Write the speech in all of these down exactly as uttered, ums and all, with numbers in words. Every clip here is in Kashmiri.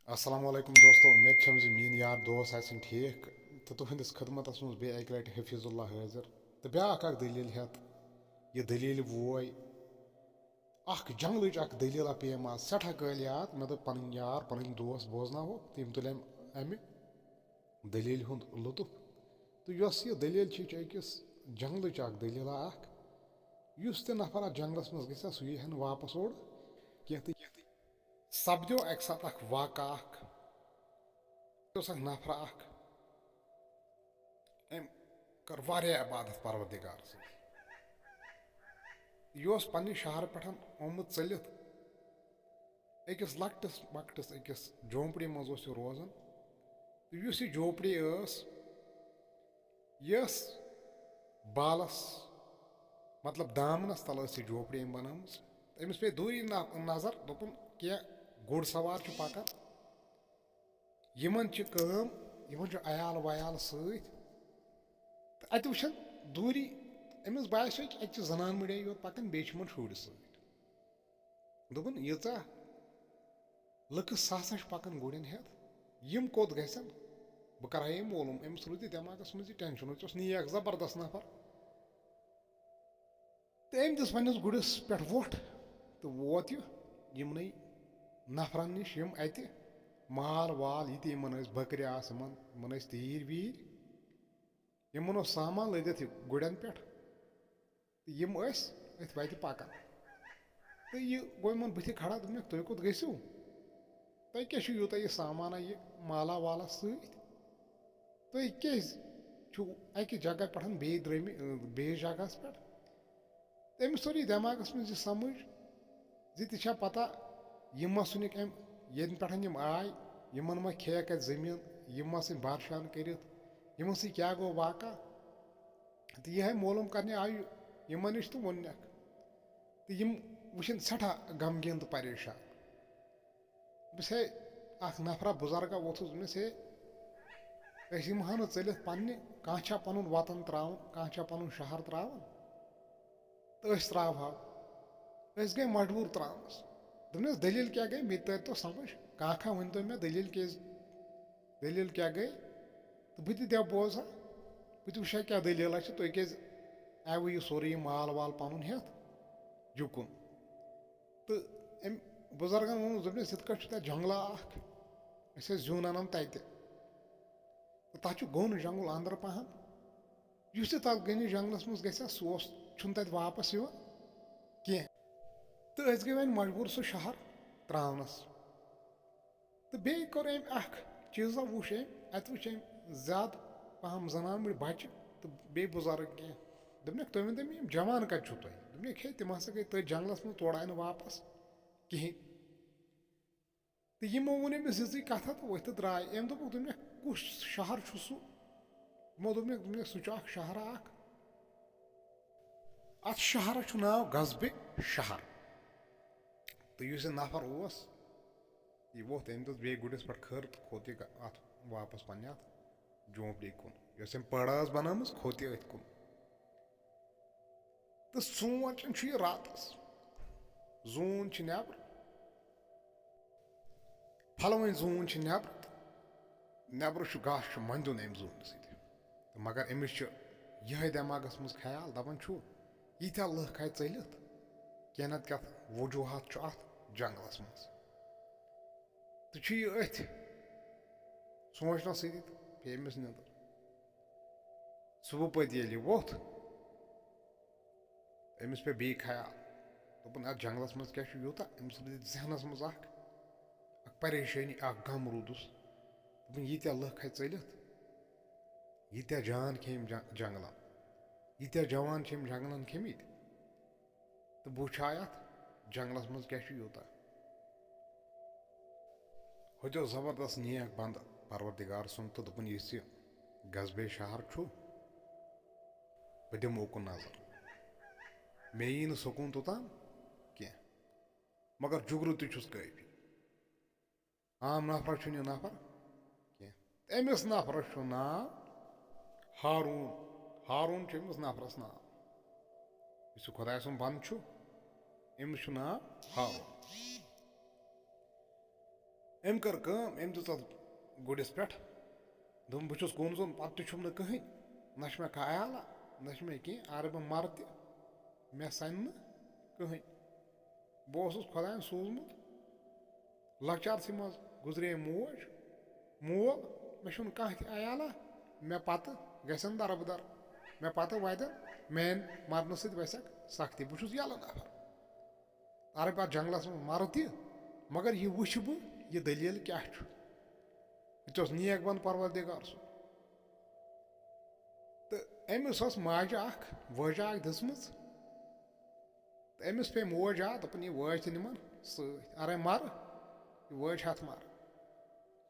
السلام علیکم دوستو، امید چھم زِ میٲنۍ یار دوس آسن ٹھیک تہٕ تُہنٛدِس خدمتس منٛز بیٚیہِ اکہِ لٹہِ حفیظ اللہ حٲضِر تہٕ بیاکھ اکھ دٔلیٖل ہٮ۪تھ۔ یہِ دٔلیٖل ووے اکھ جنگلٕچ اکھ دٔلیٖلہ پیٚیَم آز سٮ۪ٹھاہ کٲلۍ یاد۔ مےٚ دوٚپ، پنٕنۍ یار، پنٕنۍ دوس بوزناوہوکھ، تہٕ یِم تُلۍ امہِ امہِ دٔلیٖلہِ ہُنٛد لطف۔ تہٕ یۄس یہِ دٔلیٖل چھِ، یہِ چھِ أکِس جنگلٕچ اکھ دٔلیٖلہ اکھ۔ یُس تہِ نفر اتھ جنگلس منٛز گژھِ ہا، سُہ یی ہا نہٕ واپس اورٕ کینٛہہ۔ تہٕ سپدیو اکہِ ساتہٕ اکھ واقعہ اکھ۔ یہِ اوس اکھ نفرا اکھ، أمۍ کٔر واریاہ عبادت پروردگار سٕنٛز۔ یہِ اوس پننہِ شہرٕ پٮ۪ٹھ آمُت ژٔلِتھ، أکِس لۄکٹِس مۄکٹِس أکِس جھونپڑی منٛز اوس یہِ روزان۔ تہٕ یُس یہِ جھونپڑی ٲس، یہِ ٲس بالس، مطلب دامنس تل ٲس یہِ جھونپڑی أمۍ بنٲومٕژ۔ أمِس پیٚیہِ دوٗری ن-، نظر، دوٚپُن، کینٛہہ گُر سوار چھِ پکان، یِمن چھِ کٲم، یِمن چھُ عیال ویال سۭتۍ۔ تہٕ اتہِ وٕچھان دوٗری أمِس باسیو کہِ اتہِ چھِ زنان مٔڑے یوت پکان، بیٚیہِ چھِ یِمن شُرۍ سۭتۍ۔ دوٚپُن، ییٖژاہ لُکہٕ ساسا چھِ پکان گُرٮ۪ن ہٮ۪تھ، یِم کوٚت گژھن؟ بہٕ کرٕ ہا یِم معلوم۔ أمِس روٗد یہِ دٮ۪ماغس منٛز یہِ ٹینشن، یہِ اوس نیک زبردست نفر۔ تہٕ أمۍ دِژ پننِس گُرِس پٮ۪ٹھ وۄٹھ تہٕ ووت یہِ یِمنٕے نفرن نِش، یِم اتہِ مال وال، یہِ تہِ یِمن ٲسۍ بکرِ آسہٕ، یِمن، یِمن ٲسۍ تیٖرۍ ویٖرۍ، یِمن اوس سامان لٔدِتھ یہِ گُرٮ۪ن پٮ۪ٹھ۔ تہٕ یِم ٲسۍ أتھۍ وَتہِ پَکان۔ تہٕ یہِ گوٚو یِمَن بٕتھِ کھڑا، دوٚپنَکھ، "تُہۍ کوٚت گٔژھِو؟ تۄہہِ کیٛاہ چھُ یوٗتاہ یہِ سامانہ، یہِ مالا والا سۭتۍ؟ تُہۍ کیٛازِ چھُو اَکہِ جگہ پٮ۪ٹھ بیٚیہِ درٛٲمہِ-، بیٚیِس جگہَس پٮ۪ٹھ؟" تٔمِس توٚر یہِ دٮ۪ماغَس منٛز یہِ سَمٕجھ زِ تہِ چھا پَتہ، یِم ما ژھٕنِکھ أمۍ، ییٚتہِ پٮ۪ٹھ یِم آے، یِمَن ما کھیٚیَکھ اَتہِ زٔمیٖن، یِم ما ژھٕنۍ بارشان کٔرِتھ، یِمَن سۭتۍ کیٛاہ گوٚو واقعہ؟ تہٕ یِہے معلوم کرنہِ آو یہِ یِمن نِش تہٕ ووٚننکھ۔ تہٕ یِم وٕچھِن سٮ۪ٹھاہ غمگیٖن تہٕ پریشان۔ دوٚپُس، "ہے، اکھ نفرا بُزرگا ووٚتھُس"، دوٚپمَس، "ہے، أسۍ یِمہٕ ہا نہٕ ژٔلِتھ پننہِ، کانٛہہ چھا پنُن وطن ترٛاوان، کانٛہہ چھا پنُن شہر ترٛاوان، تہٕ أسۍ ترٛاوہاو۔ أسۍ گٔے مجبوٗر ترٛاونس۔" دوٚپنَس، "دٔلیٖل کیٛاہ گٔے؟ مےٚ تہِ تٔرۍ تو سمجھ، کانٛہہ کھا ؤنۍ تو مےٚ دٔلیٖل کیٛازِ، دٔلیٖل کیٛاہ گٔے؟" تہٕ بہٕ تہِ دِمہٕ بوزا، بہٕ تہِ وٕچھا کیٛاہ دٔلیٖلہ چھِ، تُہۍ کیٛازِ آیوٕ یہِ سورُے یہِ مال وال پَنُن ہٮ۪تھ یُکُن؟ تہٕ أمۍ بُزرگَن ووٚنُس، دوٚپنَس، "یِتھ کٲٹھۍ چھُ تَتہِ جنٛگلہ اَکھ، أسۍ ٲسۍ زیُن اَنان تَتہِ۔ تہٕ تَتھ چھُ گوٚن جنٛگُل اَنٛدر پَہَم، یُس تہِ تَتھ گٔنِس جنٛگلَس منٛز گژھِ ہا، سُہ اوس، چھُنہٕ تَتہِ واپَس یِوان کینٛہہ۔ تہٕ أسۍ گٔے وۄنۍ مجبوٗر سُہ شہر ترٛاونَس۔" تہٕ بیٚیہِ کوٚر أمۍ اکھ چیٖزا وُچھ أمۍ، اَتہِ وُچھ أمۍ زیادٕ پَہَم زنان مٔڑۍ بَچہٕ تہٕ بیٚیہِ بُزرٕگ کینٛہہ۔ دوٚپنَکھ، "تُہۍ ؤنۍ تو مےٚ، یِم جوان کَتہِ چھُو تۄہہِ؟" دوٚپنَکھ، "ہے، تِم ہسا گٔے تٔتھۍ جنٛگلَس منٛز، تورٕ آیہِ نہٕ واپَس کِہیٖنۍ۔" تہٕ یِمو ووٚن أمِس یِژٕے کَتھا تہٕ ؤتھۍ تہٕ درٛاے۔ أمۍ دوٚپُکھ، دوٚپنَکھ، "کُس شہر چھُ سُہ؟" یِمو دوٚپنَکھ، دوٚپنَکھ، "سُہ چھُ اکھ شہر اکھ۔ اَتھ شہرَس چھُ ناو غزبِ شہر۔" تہٕ یُس یہِ نفر اوس، یہِ ووٚتھ، أمۍ دِژ بیٚیہِ گُرِس پٮ۪ٹھ کھٔر تہٕ کھوٚت یہِ گ-، اَتھ واپس پننہِ اَتھ جھونپڑی کُن، یۄس أمۍ پڑ ٲس بنٲومٕژ، کھوٚت یہِ أتھۍ کُن۔ تہٕ سونٛچان چھُ یہِ راتس، زوٗن چھِ نٮ۪بر، پھلوٕنۍ زوٗن چھِ نٮ۪بر، تہٕ نٮ۪برٕ چھُ گاسہٕ چھُ مَنٛدیُن أمۍ زوٗنہٕ سۭتۍ۔ تہٕ مگر أمِس چھُ یِہوٚے دٮ۪ماغس منٛز خیال، دَپان چھُ، ییٖتیٛاہ لٕکھ آیہِ ژٔلِتھ، کینٛہہ نَتہٕ کینٛہہ وجوٗہات چھُ اَتھ جنٛگلَس منٛز۔ تہٕ چھُ یہِ أتھۍ سونٛچنَس سۭتی تہٕ پیٚیہِ أمِس نِندٕر۔ صُبحہٕ پٔتۍ ییٚلہِ یہِ ووٚتھ، أمِس پیٚیہِ بیٚیہِ خیال، دوٚپُن، "اَتھ جنٛگلَس منٛز کیٛاہ چھُ یوٗتاہ؟" أمِس روٗدِ ذہنَس منٛز اَکھ، اَکھ پریشٲنی، اَکھ غم روٗدُس۔ دوٚپُن، ییٖتیٛاہ لٕکھ کھَتۍ ژٔلِتھ، ییٖتیٛاہ جان کھیٚیِم جن-، جنٛگلَن، ییٖتیٛاہ جوان چھِ یِم جنٛگلَن کھیٚمٕتۍ۔ تہٕ بہٕ وٕچھِ ہا یَتھ جنٛگلَس منٛز کیٛاہ چھُ یوٗتاہ۔ ہوٚتیو زبردست نیک بنٛدٕ پروردگار سُنٛد تہٕ دوٚپُن، یُس یہِ غزبے شہر چھُ، بہٕ دِمہٕ اوکُن نظر۔ مےٚ یی نہٕ سکوٗن توٚتام کینٛہہ، مگر جُگرٕ تہِ چھُس کٲفی۔ عام نفرس چھُنہٕ یہِ نفر کینٛہہ۔ أمِس نفرس چھُ ناو ہارون۔ ہارون چھُ أمِس نفرس ناو۔ یُس یہِ خۄداے سُنٛد بنٛدٕ چھُ، أمِس چھُ ناو ہارون۔ أمۍ کٔر کٲم، أمۍ دِژ اَتھ گُرِس پٮ۪ٹھ۔ دوٚپُن، "بہٕ چھُس گوٚمژُن، پَتہٕ تہِ چھُم نہٕ کٕہٕنۍ، نہ چھُ مےٚ خیالا، نہ چھُ مےٚ کینٛہہ، اَگر بہٕ مَرٕ تہِ، مےٚ سَنہِ نہٕ کٕہٕنۍ۔ بہٕ اوسُس خۄدایَن سوٗزمُت۔" لۄکچارسٕے منٛز گُزرے موج، مول، مےٚ چھُنہٕ کانٛہہ تہِ عیالا، مےٚ پَتہٕ گژھن دَربٕدَر، مےٚ پَتہٕ واتن، میٛانہِ مَرنہٕ سۭتۍ وَسٮ۪کھ سَختی، بہٕ چھُس یَلہٕ نفر۔ اَگر بہٕ اَتھ جنٛگلَس منٛز مَرٕ تہِ، مگر یہِ وٕچھِ بہٕ، یہِ دٔلیٖل کیٛاہ چھُ۔ یہِ تہِ اوس نیک بنٛد پروردگار سُنٛد۔ تہٕ أمِس ٲس ماجہِ اَکھ وٲجہ اَکھ دِژمٕژ۔ تہٕ أمِس پے موج آ، دوٚپُن، "یہِ وٲج تہِ نِمن سۭتۍ، اَرے مَرٕ، یہِ وٲج ہَتھ مَرٕ۔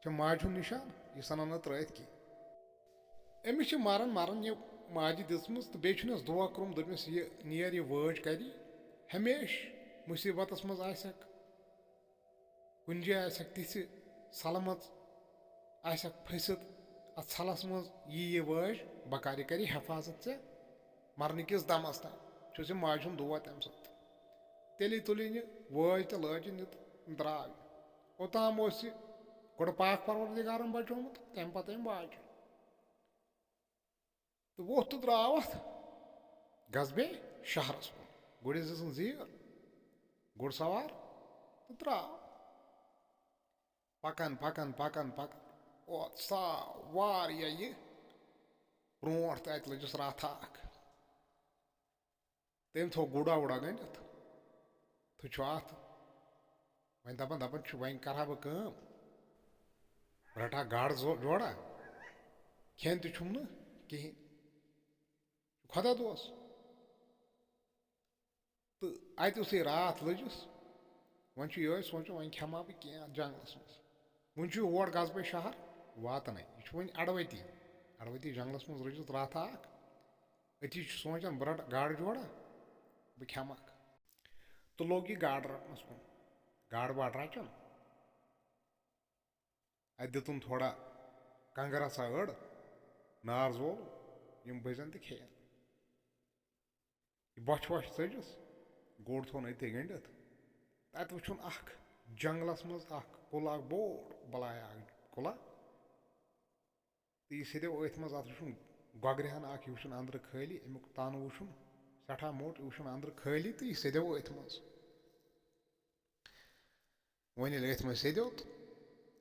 چھےٚ ماجہِ ہُنٛد نِشان، یہِ سَنن نہٕ ترٛٲیِتھ کینٛہہ۔" أمِس چھِ مَران مَران یہِ ماجہِ دِژمٕژ، تہٕ بیٚیہِ چھُنَس دُعا کوٚرمُت، دوٚپمَس، "یہِ نیر، یہِ وٲج کَرِ، ہمیشہِ مُصیٖبتَس منٛز آسٮ۪کھ، کُنہِ جایہِ آسٮ۪کھ تِژھِ سَلمَژ، آسٮ۪کھ پھٔسِتھ اَتھ ژھَلَس منٛز، یی یہِ وٲج، بَکارِ کَرِ حفاظت ژےٚ مَرنہٕ کِس دَمَس تام۔" چھُس یہِ ماجہِ ہُنٛد دُعا تَمہِ ساتہٕ۔ تیٚلی تُلِن یہِ وٲج تہٕ لٲجِن یہِ تہٕ درٛاو یہِ۔ اوٚتام اوس یہِ گۄڈٕ پاک پروردگارَن بَچومُت، تَمہِ پَتہٕ أمۍ واجہِ۔ تہٕ ووٚتھ تہٕ درٛاو اَتھ گژھٕ بیٚیہِ شہرَس کُن۔ گُرِس دِژٕن زیٖر، گُر سوار تہٕ درٛاو۔ پَکان، پَکان، پَکان، پَکان۔ اوت سا واریاہ یہِ برونٛٹھ تہٕ اَتہِ لٔجِس راتھا اَکھ۔ تٔمۍ تھوٚو گُڑا وُڑا گٔنٛڈِتھ۔ تہٕ چھُ اَتھ وۄنۍ دَپان، دَپان چھُ، "وۄنۍ کَرٕ ہا بہٕ کٲم، بہٕ رَٹہٕ ہا گاڈٕ زو-، جوڑا، کھٮ۪ن تہِ چھُم نہٕ کِہیٖنۍ۔" خۄدا دوس۔ تہٕ اَتہِ یُتھُے راتھ لٔجِس، وۄنۍ چھُ یِہوٚے سونٛچان، وۄنۍ کھٮ۪مہٕ ہا بہٕ کینٛہہ جنٛگلَس منٛز۔ وۄنۍ چھُ یور گژھٕ بہٕ شہر واتنَے۔ یہِ چھُ وۄنۍ اَڑٕ وَتی، اَڑٕ وَتی جنٛگلَس منٛز رٔجِس راتھا اَکھ۔ أتی چھُ سونٛچان، بہٕ رَٹہٕ گاڈٕ جوڑا، بہٕ کھٮ۪مہٕ اَکھ۔ تہٕ لوٚگ یہِ گاڈٕ رَٹنَس کُن۔ گاڈٕ واڈٕ رَچان۔ اَتہِ دِتُن تھوڑا کنٛگرَس سا أڑ، نار زول، یِم بٔزن تہٕ کھیٚیَن۔ یہِ بۄچھِ وۄچھِ ژٔجِس، گوٚڑ تھوٚون أتھۍ گٔنٛڈِتھ۔ تَتہِ وٕچھُن اَکھ جنٛگلَس منٛز اَکھ کُل، اَکھ بوٚڑ بَلایا اَکھ کُلا۔ تہٕ یہِ سیٚدیو أتھۍ منٛز، اَتھ وٕچھُن گۄگرِ ہَن اَکھ، یہِ وٕچھُن أنٛدرٕ خٲلی، اَمیُک تَن وٕچھُن سٮ۪ٹھاہ موٚٹ، یہِ وٕچھُن أنٛدرٕ خٲلی، تہٕ یہِ سیٚدیو أتھۍ منٛز۔ وۄنۍ ییٚلہِ أتھۍ منٛز سیٚدیو تہٕ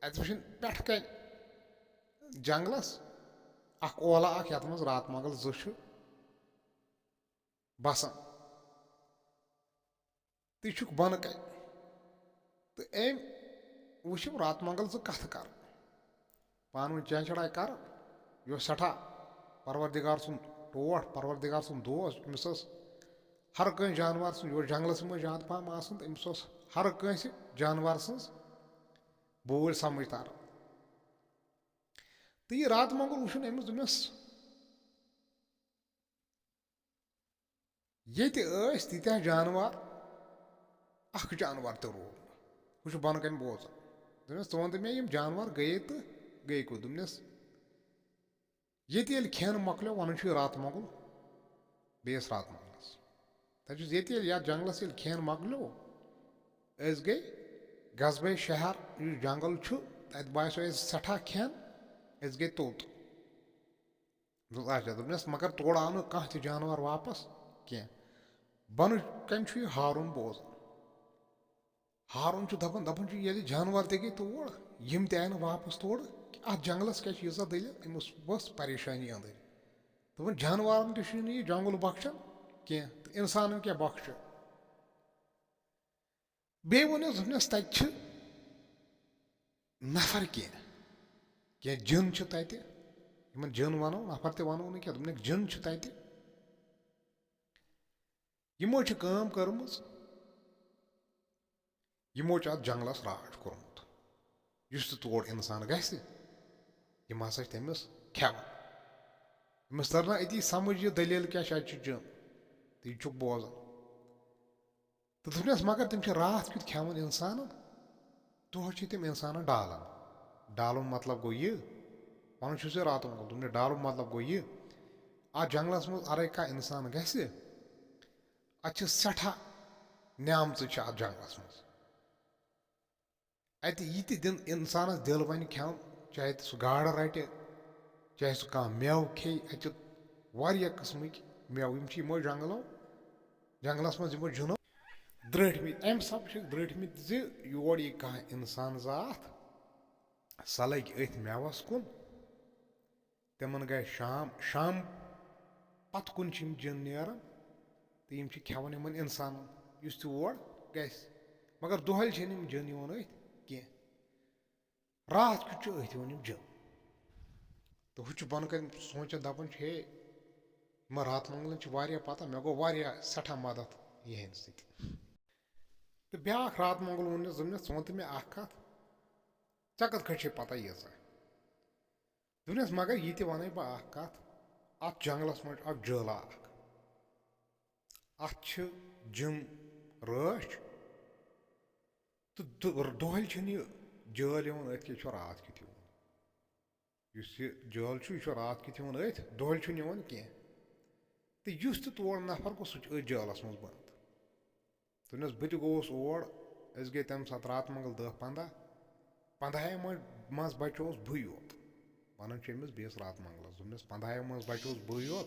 اَتہِ وٕچھِن پٮ۪ٹھٕ کَنۍ جنٛگلَس اَکھ اولہٕ اَکھ، یَتھ منٛز راتہٕ مۄغل زٕ چھِ بَسان۔ تہٕ یہِ چھُکھ بۄنہٕ کَنۍ۔ تہٕ أمۍ وٕچھِم راتہٕ مۄغل زٕ کَتھٕ کَران، پانہٕ ؤنۍ چینچڑاے کَران۔ یہِ اوس سٮ۪ٹھاہ پروردگار سُنٛد ٹوٹھ، پروردگار سُنٛد دوس۔ أمِس ٲس ہر کٲنٛسہِ جانوَر سٕنٛز، یہِ اوس جنٛگلَس منٛز زیادٕ پَہَم آسان، تہٕ أمِس اوس ہر کٲنٛسہِ جانوَر سٕنٛز بوٗلۍ سَمٕجھ تَران۔ تہٕ یہِ راتہٕ مۄغل وٕچھُن أمِس، دوٚپمَس، "ییٚتہِ ٲسۍ تیٖتیٛاہ جانوَر، اَکھ جانوَر تہِ روٗد نہٕ۔" ہُہ چھُ بۄنہٕ کَنہِ بوزان۔ دوٚپمَس، "ژٕ وَن تہٕ مےٚ، یِم جانوَر گٔیے تہٕ گٔیے کوٚت؟" دوٚپنَس، ییٚتہِ ییٚلہِ کھٮ۪ن مۄکلیو، وَنان چھُ یہِ راتہٕ مۄغُل بیٚیِس راتہٕ مۄغلَس۔ تَتہِ چھُس ییٚتہِ ییٚلہِ یَتھ جنٛگلَس ییٚلہِ کھٮ۪ن مۄکلیو، أسۍ گٔے گژھٕ بَے شہر، یُس جنٛگل چھُ، تَتہِ باسیو اَسہِ سٮ۪ٹھاہ کھٮ۪ن، أسۍ گٔے توٚت۔ دوٚپُس، "اچھا۔" دوٚپنَس، "مگر تورٕ آو نہٕ کانٛہہ تہِ جانوَر واپَس کینٛہہ۔" بۄنہٕ کَنہِ چھُ یہِ ہارُن بوزان۔ ہارُن چھُ دَپان، دَپان چھُ، ییٚلہِ جانوَر تہِ گٔے تور، یِم تہِ آیہِ نہٕ واپَس تورٕ، اَتھ جنٛگلَس کیٛاہ چھِ ییٖژاہ دٔلیٖل؟ أمِس ؤژھ پریشٲنی أنٛدٕرۍ۔ دوٚپُن، جانوَرَن تہِ چھُنہٕ یہِ جنٛگُل بخشان کینٛہہ، تہٕ اِنسانَن کیٛاہ بخشہِ؟ بیٚیہِ ووٚنُس، دوٚپنَس، تَتہِ چھِ نفر کینٛہہ، کینٛہہ جِن چھِ تَتہِ، یِمَن جِن وَنو، نفر تہِ وَنو نہٕ کینٛہہ، دوٚپنَکھ، جِن چھِ تَتہِ۔ یِمو چھِ کٲم کٔرمٕژ، یِمو چھُ اَتھ جنٛگلَس راج کوٚرمُت۔ یُس تہِ تور اِنسان گژھِ، یِم ہسا چھِ تٔمِس کھٮ۪وان۔ أمِس تَر نہ أتی سَمٕجھ، یہِ دٔلیٖل کیٛاہ چھِ، اَتہِ چھُ جِن تہٕ یہِ چھُکھ بوزان۔ تہٕ دوٚپنَس، مگر تِم چھِ راتھ کیُتھ کھٮ۪وان اِنسانَن، دۄہَس چھِ تِم اِنسانَن ڈالان۔ ڈالُن مطلب گوٚو یہِ، وَنان چھُس یہِ راتُن گوٚو۔ دوٚپنَس، ڈالُن مطلب گوٚو یہِ، اَتھ جنٛگلَس منٛز اَرَے کانٛہہ اِنسان گژھِ، اَتہِ چھِ سٮ۪ٹھاہ نعمژٕ چھِ اَتھ جنٛگلَس منٛز۔ اَتہِ یہِ تہِ دِن اِنسانَس دِل وَنہِ کھٮ۪وُن، چاہے سُہ گاڈٕ رَٹہِ، چاہے سُہ کانٛہہ مٮ۪وٕ کھیٚیہِ، اَتہِ چھِ واریاہ قٕسمٕکۍ مٮ۪وٕ، یِم چھِ یِمو جنٛگلو، جنٛگلَس منٛز یِمو جِنو درٛٲٹھمٕتۍ، اَمہِ سبہٕ چھِ درٛٲٹھمٕتۍ زِ یور یی کانٛہہ اِنسان ذات، سۄ لَگہِ أتھۍ مٮ۪وَس کُن، تِمَن گژھِ شام، شام پَتہٕ کُن چھِ یِم جِن نیران تہٕ یِم چھِ کھٮ۪وان یِمَن اِنسانَن، یُس تہِ اور گژھِ۔ مگر دۄہلہِ چھِنہٕ یِم جِن یِوان أتھۍ کینٛہہ۔ راتھ کیُتھ چھُ أتھۍ یِوان یِم جِن۔ تہٕ ہُہ چھُ بۄنہٕ کَنہِ سونٛچان، دَپان چھُ، ہے، یِمَن راتہٕ منٛگلَن چھِ واریاہ پَتہ، مےٚ گوٚو واریاہ سٮ۪ٹھاہ مَدَتھ یِہِنٛدِ سۭتۍ۔ تہٕ بیٛاکھ راتہٕ منٛگُل ووٚننَس، دوٚپنَس، "ژٕ وَن تہٕ مےٚ اَکھ کَتھ، ژےٚ کَتھ کٔٹھۍ چھے پَتہ ییٖژاہ؟" دوٚپنَس، "مگر یہِ تہِ وَنَے بہٕ اَکھ کَتھ، اَتھ جنٛگلَس منٛز چھُ اَکھ جٲلا اَکھ، اَتھ چھِ جِن رٲچھ، تہٕ دُ-، دۄہلہِ چھِنہٕ یہِ جٲلۍ یِوان أتھۍ کینٛہہ، یہِ چھُ راتھ کیُتھ یِوان۔ یُس یہِ جٲل چھُ، یہِ چھُ راتھ کیُتھ یِوان أتھۍ، دۄہلہِ چھُنہٕ یِوان کینٛہہ۔ تہٕ یُس تہِ تور نفر گوٚو، سُہ چھُ أتھۍ جٲلَس منٛز بنٛد۔" دوٚپنَس، "بہٕ تہِ گوٚوُس اور، أسۍ گٔے تَمہِ ساتہٕ راتہٕ منٛگل دَہ پنٛداہ، پنٛداہے منٛز، منٛز بچووُس بٕے یوت۔" وَنان چھُ أمِس بیٚیِس راتہٕ منٛگلَس، دوٚپنَس، "پنٛداہے منٛز بچووُس بٕے یوت،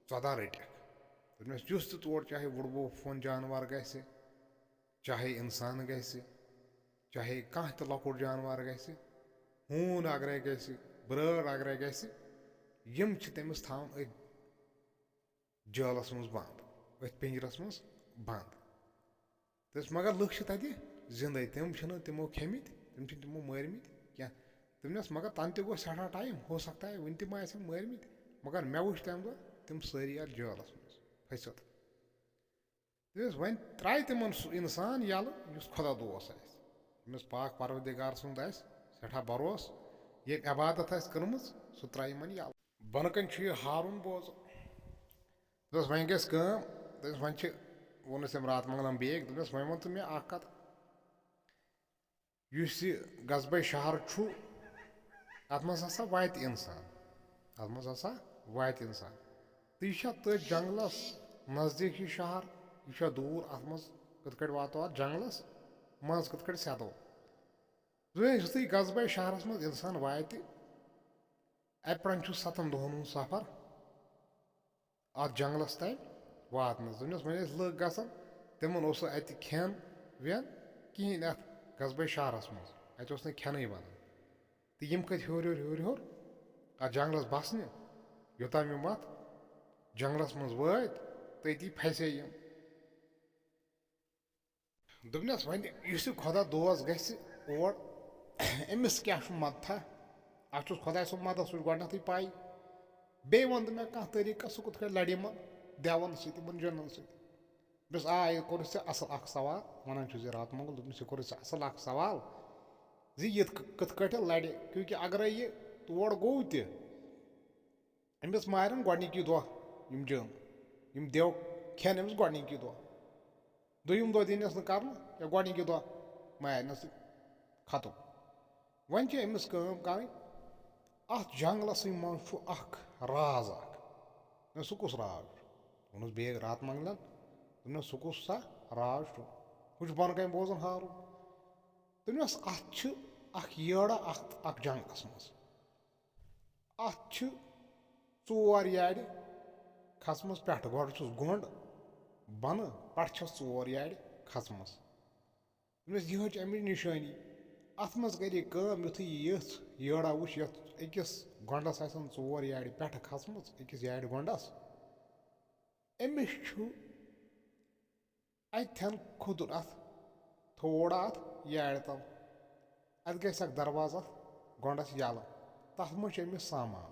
ژۄداہ رٔٹِکھ۔" دوٚپنَس، "یُس تہِ تور چاہے وُڈوو فون جانوَر گژھِ، چاہے اِنسان گژھِ، چاہے کانٛہہ تہِ لۄکُٹ جانوَر گژھِ، ہوٗن اگرے گژھِ، برٲر اگرے گژھِ، یِم چھِ تٔمِس تھاوان أتھۍ جٲلَس منٛز بنٛد، أتھۍ پِنجرَس منٛز بنٛد۔" دوٚپنَس، "مگر لُکھ چھِ تَتہِ زِندَے، تِم چھِنہٕ تِمو کھیٚمٕتۍ، تِم چھِنہٕ تِمو مٲرمٕتۍ کینٛہہ۔" دوٚپنَس، "مگر تَنہٕ تہِ گوٚو سٮ۪ٹھاہ ٹایم، ہو سکتا ہے وٕنہِ تہِ ما آسن مٲرمٕتۍ، مگر مےٚ وٕچھ تَمہِ دۄہ تِم سٲری اَتھ جٲلَس منٛز پھٔسِتھ۔" دوٚپنَس، "وۄنۍ ترٛایہِ تِمَن سُہ اِنسان یَلہٕ یُس خۄدا دوس آسہِ، ییٚمِس پاک پروردگار سُنٛد آسہِ سٮ۪ٹھاہ بھروسہٕ، ییٚمۍ عبادت آسہِ کٔرمٕژ، سُہ ترٛایہِ یِمَن یَلہٕ۔" بۄنہٕ کَنہِ چھُ یہِ ہارُن بوزان۔ دوٚپنَس، "وۄنۍ گژھِ کٲم۔" دوٚپنَس، "وۄنۍ چھِ"، ووٚنُس تٔمۍ راتہٕ منٛگلَن بیٚیہِ، دوٚپنَس، "وۄنۍ وَن ژٕ مےٚ اَکھ کَتھ، یُس یہِ غزبَے شہر چھُ، اَتھ منٛز ہسا واتہِ اِنسان، اَتھ منٛز ہسا واتہِ اِنسان۔ تہٕ یہِ چھا تٔتھۍ جنٛگلَس نزدیٖک یہِ شہر؟ یہِ چھا دوٗر؟ اَتھ منٛز کِتھ کٲٹھۍ واتو اَتھ جنٛگلَس منٛز؟ کِتھ کٲٹھۍ سیٚدو؟" دوٚپمَس، یُتھُے غزبَے شہرَس منٛز اِنسان واتہِ، اَتہِ پٮ۪ٹھ چھُ سَتَن دۄہَن ہُنٛد سفر۔ اَتھ جنٛگلَس تام واتنَس۔ دوٚپنَس، وۄنۍ ٲسۍ لُکھ گژھان، تِمَن اوس نہٕ اَتہِ کھٮ۪ن وٮ۪ن کِہیٖنۍ اَتھ غزبَے شہرَس منٛز۔ اَتہِ اوس نہٕ کھٮ۪نٕے بَنان۔ تہٕ یِم کھٔتۍ ہیوٚر ہیوٚر ہیوٚر ہیوٚر اَتھ جنٛگلَس بَسنہِ۔ یوٚتام یِم اَتھ جنٛگلَس منٛز وٲتۍ، تٔتی پھسے یِم۔ دوٚپنَس، وۄنۍ یُس یہِ خۄدا دوس گژھِ اور، أمِس کیٛاہ چھُ مَدتھا؟ اَتھ چھُس خۄداے سُنٛد مَدَتھ، سُہ چھُ گۄڈٕنٮ۪تھٕے پَے۔ بیٚیہِ وَن تہٕ مےٚ کانٛہہ طریٖقہٕ، سُہ کِتھ کٲٹھۍ لَڑِ یِمَن دٮ۪وَن سۭتۍ، یِمَن جِنَن سۭتۍ۔ دوٚپمَس، آ، یہِ کوٚرُتھ ژےٚ اَصٕل اَکھ سوال، وَنان چھُس یہِ راتہٕ مۄنٛگُل، دوٚپمَس، یہِ کوٚرُتھ ژےٚ اَصٕل اَکھ سوال زِ یہِ تہٕ کِتھ کٲٹھۍ لَڑِ، کیونکہِ اَگرَے یہِ تور گوٚو تہِ، أمِس مارن گۄڈٕنِکی دۄہ یِم جِن، یِم دٮ۪و کھٮ۪ن أمِس گۄڈٕنِکی دۄہ۔ دوٚیِم دۄہ دِنَس نہٕ کرنہٕ یا گۄڈٕنِکی دۄہ مارنَس تہٕ ختم۔ وۄنۍ چھِ أمِس کٲم کرٕنۍ، اَتھ جنٛگلَسٕے منٛز چھُ اکھ راز اکھ۔ مےٚ، سُہ کُس راز چھُ؟ ووٚنُس بیٚیہِ راتہٕ منٛگلَن، دوٚپنَس، سُہ کُس سا راز چھُ؟ ہُہ چھُ بۄنہٕ کَنہِ بوزان ہارُن۔ دوٚپنَس، اَتھ چھِ اکھ یٲرا اکھ، اکھ جنٛگلَس منٛز۔ اَتھ چھِ ژور یارِ کھژمٕژ پٮ۪ٹھٕ۔ گۄڈٕ چھُس گۄنٛڈ بۄنہٕ، پٮ۪ٹھٕ چھَس ژور یارِ کھژمٕژ۔ دوٚپمَس، یِہوٚے چھِ اَمِچ نِشٲنی۔ اَتھ منٛز کَرِ یہِ کٲم، یُتھُے یہِ یِژھ یٲڑا وٕچھ، یَتھ أکِس گۄنٛڈَس آسَن ژور یارِ پٮ۪ٹھٕ کھژمٕژ، أکِس یارِ گۄنٛڈَس۔ أمِس چھُ اَتھٮ۪ن کھوٚدُر اَتھ، تھوڑا اَتھ یارِ تَل۔ اَتھ گژھِ اَکھ دروازٕ اَتھ گۄنٛڈَس یَلہٕ۔ تَتھ منٛز چھُ أمِس سامان،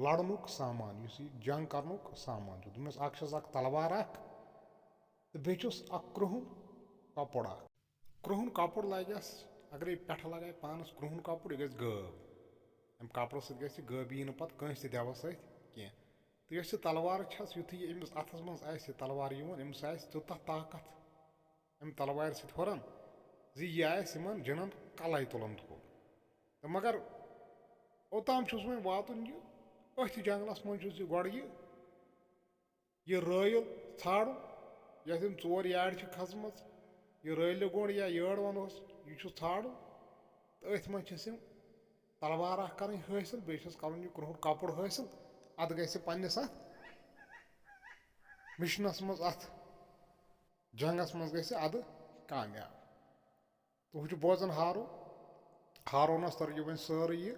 لَڑنُک سامان، یُس یہِ جنٛگ کَرنُک سامان چھُ۔ دوٚپمَس، اَکھ چھَس اَکھ تلوار اَکھ تہٕ بیٚیہِ چھُس اَکھ کرٛہُن کَپُر اَکھ۔ کرٛہُن کَپُر لَگٮ۪س، اَگَرے پٮ۪ٹھٕ لَگایہِ پانَس کرٛہُن کَپُر، یہِ گژھِ غٲب۔ اَمہِ کَپرٕ سۭتۍ گژھِ یہِ غٲبی یِنہٕ پَتہٕ کٲنٛسہِ تہِ دٮ۪وَس سۭتۍ کینٛہہ۔ تہٕ یۄس یہِ تلوار چھَس، یُتھُے یہِ أمِس اَتھَس منٛز آسہِ یہِ تلوار یِوان، أمِس آسہِ تیوٗتاہ طاقت اَمہِ تلوارِ سۭتۍ ہُران زِ یہِ آسہِ یِمَن جِنَن کَلَے تُلان تھوٚد۔ تہٕ مگر اوٚتام چھُس وۄنۍ واتُن یہِ، أتھۍ جنٛگلَس منٛز چھُس یہِ گۄڈٕ یہِ، یہِ رٲیِل ژھانٛڈُن، یَتھ یِم ژور یارِ چھِ کھژمٕژ، یہِ رٲیلہِ گۄنٛڈ یا یٲر وَنوس، یہِ چھُ ژھانٛڈُن۔ تہٕ أتھۍ منٛز چھِس یِم تلوار اکھ کرٕنۍ حٲصِل، بیٚیہِ چھِس کرُن یہِ کرٛہُن کپُر حٲصِل۔ اتھ گژھِ پننِس اتھ مِشنس منٛز، اتھ جنگس منٛز گژھِ ادٕ کامیاب۔ تہٕ ہُہ چھُ بوزان ہارون۔ ہارونس تر یہِ وۄنۍ سٲرٕے یہِ